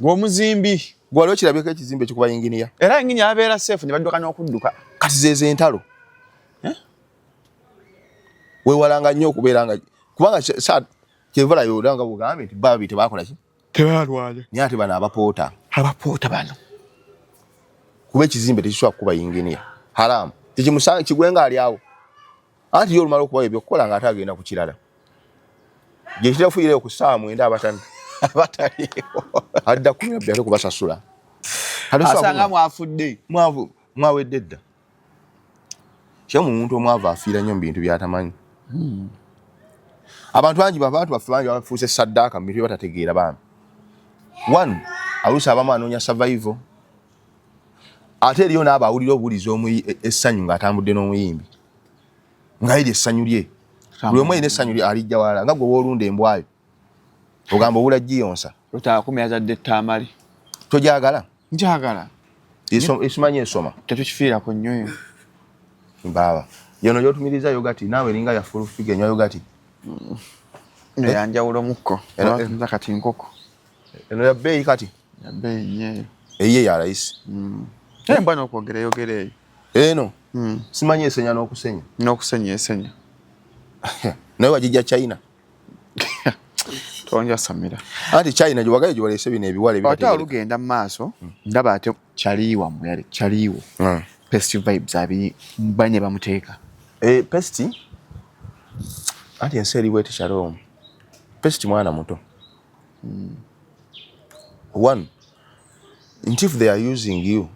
Gwe omuzimbi. Gwe wali okirabyeko ekizimbe kikuba yinginiya. Era yinginiya abeera safe ne badduka n'okudduka. Kati zezo entalo. Eh? Weewalanga nnyo okubeera nga kubanga kyeva layo olanga bugambye nti babi tebakola ki? Tebalwana. Naye ate bano abapoota. Abapoota bano. Kuba ekizimbe tekisobola kukuba yinginiya. Haramu. Tekimusanga kigwe nga ali awo. Anti ye olumala okubawa ebyokukola ng'ate agenda ku kirala. Gye kitafuyireyo ku ssaawa 9 abatano. Abataliiwo. Adda 12 ate kubasasula. Asanga mwafudde. Mwavu mwawedde dda. Kye omuntu omwavu afiira nnyo mu bintu by'atamanyi. Abantu bangi abantu baffe bangi bafuuse saddaaka mu bintu bye batategeera bambi. One, aluusi abamu anoonya survival. Ate eriyo n'abo awulira obuwulizi essanyu ng'atambudde n'omuyimbi. Nga eryo essanyu lye. Buli omu alina essanyu lye alijja walala nga gwe w'olunda embwayo. Ogamba obula giyonsa. Lutaakumi yazadde Tamale. Togyagala? Njagala. Esimanyi esoma. Tetukifiirako nnyo eyo. Baaba. Yono gy'otumiriza yogati naawe eringa ya full figure enywa yogati. Eno yanjawulo mukko. Nza kati nkoko. Eno ya bbeeyi kati. Ya bbeeyi nnyo eyo. Eyiye ya layisi. Embwa n'okwogera eyogera eyo. Eno. Simanyi esenya n'okusenya. N'okusenya esenya. Naye wagijja China. Tonjasamira. Anti China gye wagaye gye waleese bino ebiwala ebitategeerekeka. Ate olugenda mu maaso ndaba ate Chaliwa mwe Chaliwo. Pest vibes abi banye bamuteeka. Pest anti ensi eri bweti Shalom. Pest mwana muto. One, nti if they are using you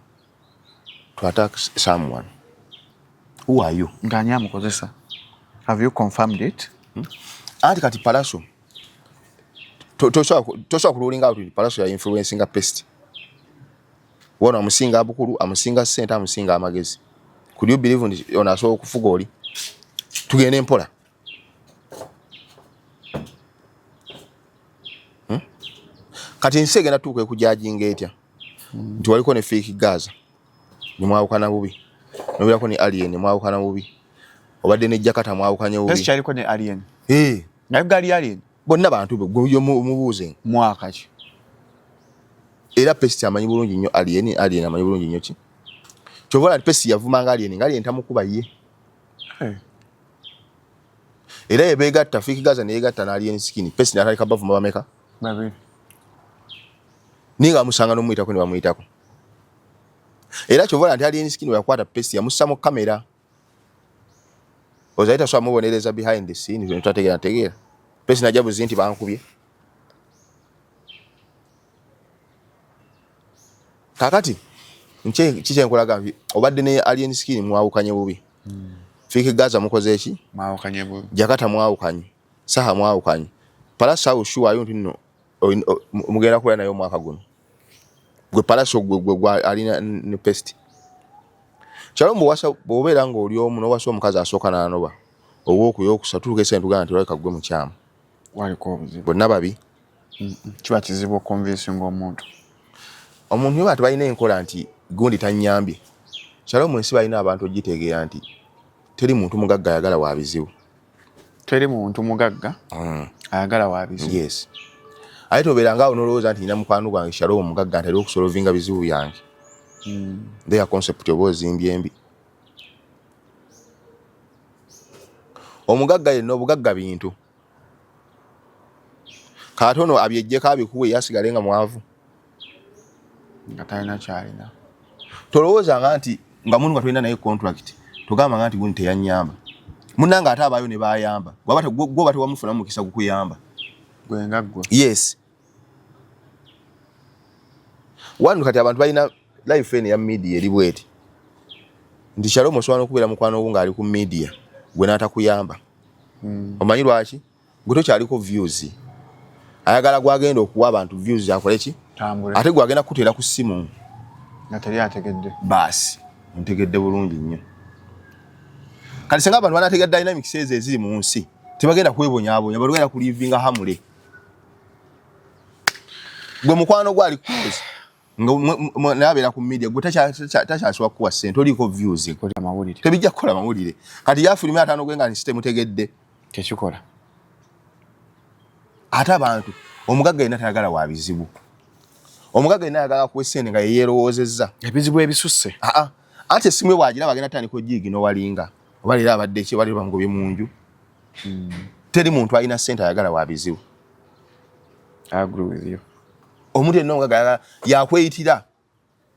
to attack someone, who are you? Ng'ani amukozesa? Have you confirmed it? Anti kati Palaso tosobola kululinga out Palaso ya influencinga Pest. Wano amusinga abukulu, amusinga ssente, amusinga amagezi. Could you believe nti ono asobola okufuga oli? Tugende mpola. Kati ensi egenda tuuka ekujajinga etya? Nti waliko ne fake Gaza ne mwawukana bubi, nobeerako ne Alien ne mwawukana bubi, obadde ne Jakarta mwawukanye bubi. Pest kyaliko ne Alien. Naye gali Alien. Bonna bantu be gwe mubuuze. Mwaka ki? Era Pest amanyi bulungi nnyo Alien, Alien amanyi bulungi nnyo ki? Kyova olaba Pesi yavumanga Alien nga Alien tamukuba ye. Hey. Era yebegatta Fik Gaza neyegatta na Alien Skin. Pesi n'atandika bavuma bameka? Babiri. Naye nga amusanga n'omuyitako ne bamuyitako. Era kyova olaba nti Alien Skin bwe yakwata Pesi yamussa mu kamera. Ozaita tasobola mubonereza behind the scene tutategeera ntegeera. Pesi najja buzi nti bankubye. Kakati kikyenkolaga obadde ne Alien Skin mwawukanye bubi. Fik Gaza mukoze eki? Mwawukanye bubi. Jakata mwawukanye. Saha mwawukanye. Palaso awo sure ayo nti nno mugenda kubeera naye omwaka guno. Gwe Palaso gwe gwe alina ne Pest. Kyalo mbuwasa bw'obeera ng'oli omu n'owasa omukazi asooka n'anoba ow'okuyo okusatu tutuuka ekiseera ne tugamba nti olabika ggwe mukyamu. Waliko obuzibu. Bonna babi. Kiba kizibu okukonvinsinga omuntu. Omuntu niba tebalina enkola nti gundi tannyambye. Kyalo mu nsi balina abantu ogitegeera nti teri muntu mugagga ayagala wa bizibu. Teri muntu mugagga ayagala wa bizibu. Yes. Aye tobeera ngaawo n'olowooza nti nina mukwano gwange Shalom omugagga nti ali okusolovinga bizibu byange. Their concept oba ozimbye mbi. Omugagga yenna obugagga bintu. Katono abyejjeko abikuwe yasigale nga mwavu. Nga talina kyalina. Tolowoozanga nti nga muntu nga tolina naye contract togamba nga nti gundi teyannyamba. Munnange ate abaayo ne bayamba. Gwe tewamufuna mukisa gukuyamba. Gwe nga ggwe. Yes. Wano kati abantu balina life eno ya media eri bweti. Nti Shalom osobola n'okubeera mukwano gwo ng'ali ku media gwe n'atakuyamba. Omanyi lwaki? Gwe tokyaliko views. Ayagala gwagenda okuwa abantu views akole ki? Ate gwagenda kukuteera ku ssimu. Nga teri ategedde. Baasi, ntegedde bulungi nnyo. Kati singa abantu banategedde dynamics ezo eziri mu nsi, tebagenda kwebonyaabonya, bagenda kulivinga hamule. Gwe mukwano gwo ali kukozi nga naye abeera ku media gwe takyasobola kukuwa ssente, oliiko views. Tebijja kukola mawulire. Kati yafulumya ataano gwe nga nsi temutegedde. Tekikola. Ate abantu omugagga yenna tayagala wa bizibu. Omugagga yenna ayagala kuwa essente nga yeyeerowoozezza. Ebizibu ebisusse. Aa, anti essimu ye bw'agiraba agenda tandika ogiiginowalinga. Oba leero abadde ki, oba leero bamugobye mu nju. Teri muntu alina ssente ayagala wa bizibu. I agree with you. Omuntu yenna omugagga yakweyitira.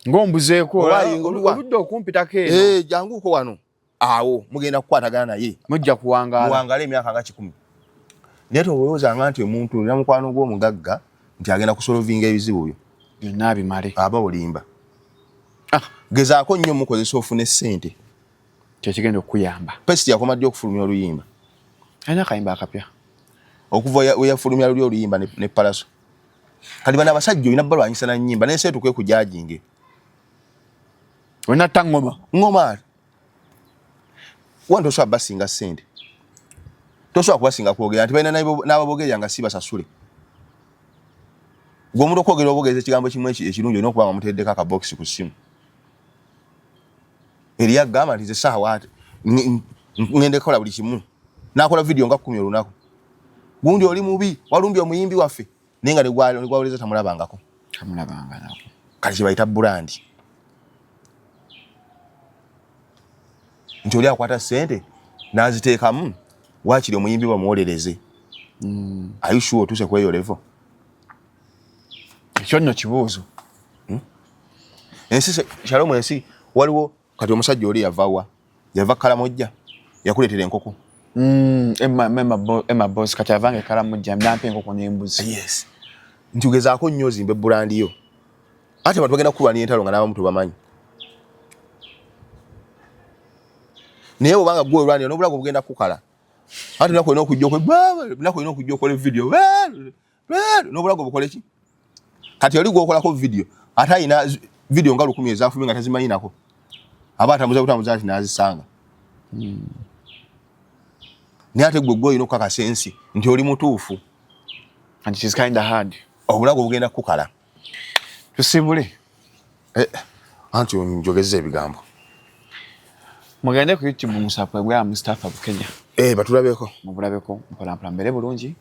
Ng'ombuzeeko, oludda okumpitako eno. Janguuko wano. Awo mugenda kukwatagana naye. Mujja kuwangaala. Muwangaale emyaka nga 100. Naye tolowooza nti omuntu olina mukwano gw'omugagga nti agenda kusolovinga ebizibu byo. Byonna abimale. Aba olimba. Gezaako nnyo mukozesa ofune ssente. Kyekigenda okukuyamba. Pesi yakoma ddi okufulumya oluyimba? Alina akayimba akapya. Okuva we yafulumya luli oluyimba ne Palaso. Kati bano abasajja olina balwanyisa na nnyimba n'ensi etuuke ekujajinge. Olina tta ngoma. Ngoma. Wano tosobola basinga ssente. Tosobola kubasinga kwogera nti balina n'ababogerera nga si basasule. Gwe omuntu okwogera obogereza ekigambo kimu ekirungi olina okuba nga muteereddeko akabokisi ku ssimu. Eriyo agamba nti nze ssaawa ngenda kukola buli kimu. N'akola vidiyo nga 10 olunaku. Gundi oli mubi, walumbye omuyimbi waffe. Naye nga ne gwawuliriza tamulabangako. Tamulabangako. Kati kye bayita brand. Nti oli akwata ssente n'aziteekamu waakiri omuyimbi bamuwolereze. Are you sure otuuse ku eyo level? Ekyo nno kibuuzo. Ensi Shalom ensi waliwo kati omusajja oli yava wa? Yava Kalamojja yakuleetera enkoko. Emma Boss kati avanga e Kalamojja nampa enkoko n'embuzi. Yes. Nti ogezaako nnyo ozimbe brand yo. Ate abantu bagenda kukulwanira entalo nga n'abamu tobamanyi. Naye bw'obanga ggwe olwanira n'obulago bugenda kukukala. Ate lunaku olina okujja lunaku olina okujja okole video. N'obulago bukole ki? Kati oli gw'okolako video ate alina video nga 1000 ezafulumye nga tazimanyi nako. Aba atambuza butambuza ati n'azisanga. Naye ate ggwe olina okukakasa ensi nti oli mutuufu. And it is kind of hard. Obulago bugenda kukukala. Tusibule. Anti njogezza ebigambo. Mugende ku YouTube musapwe gwa Mustafa Bukenya. Batulabeko. Mubulabeko mpola mpola mbere bulungi.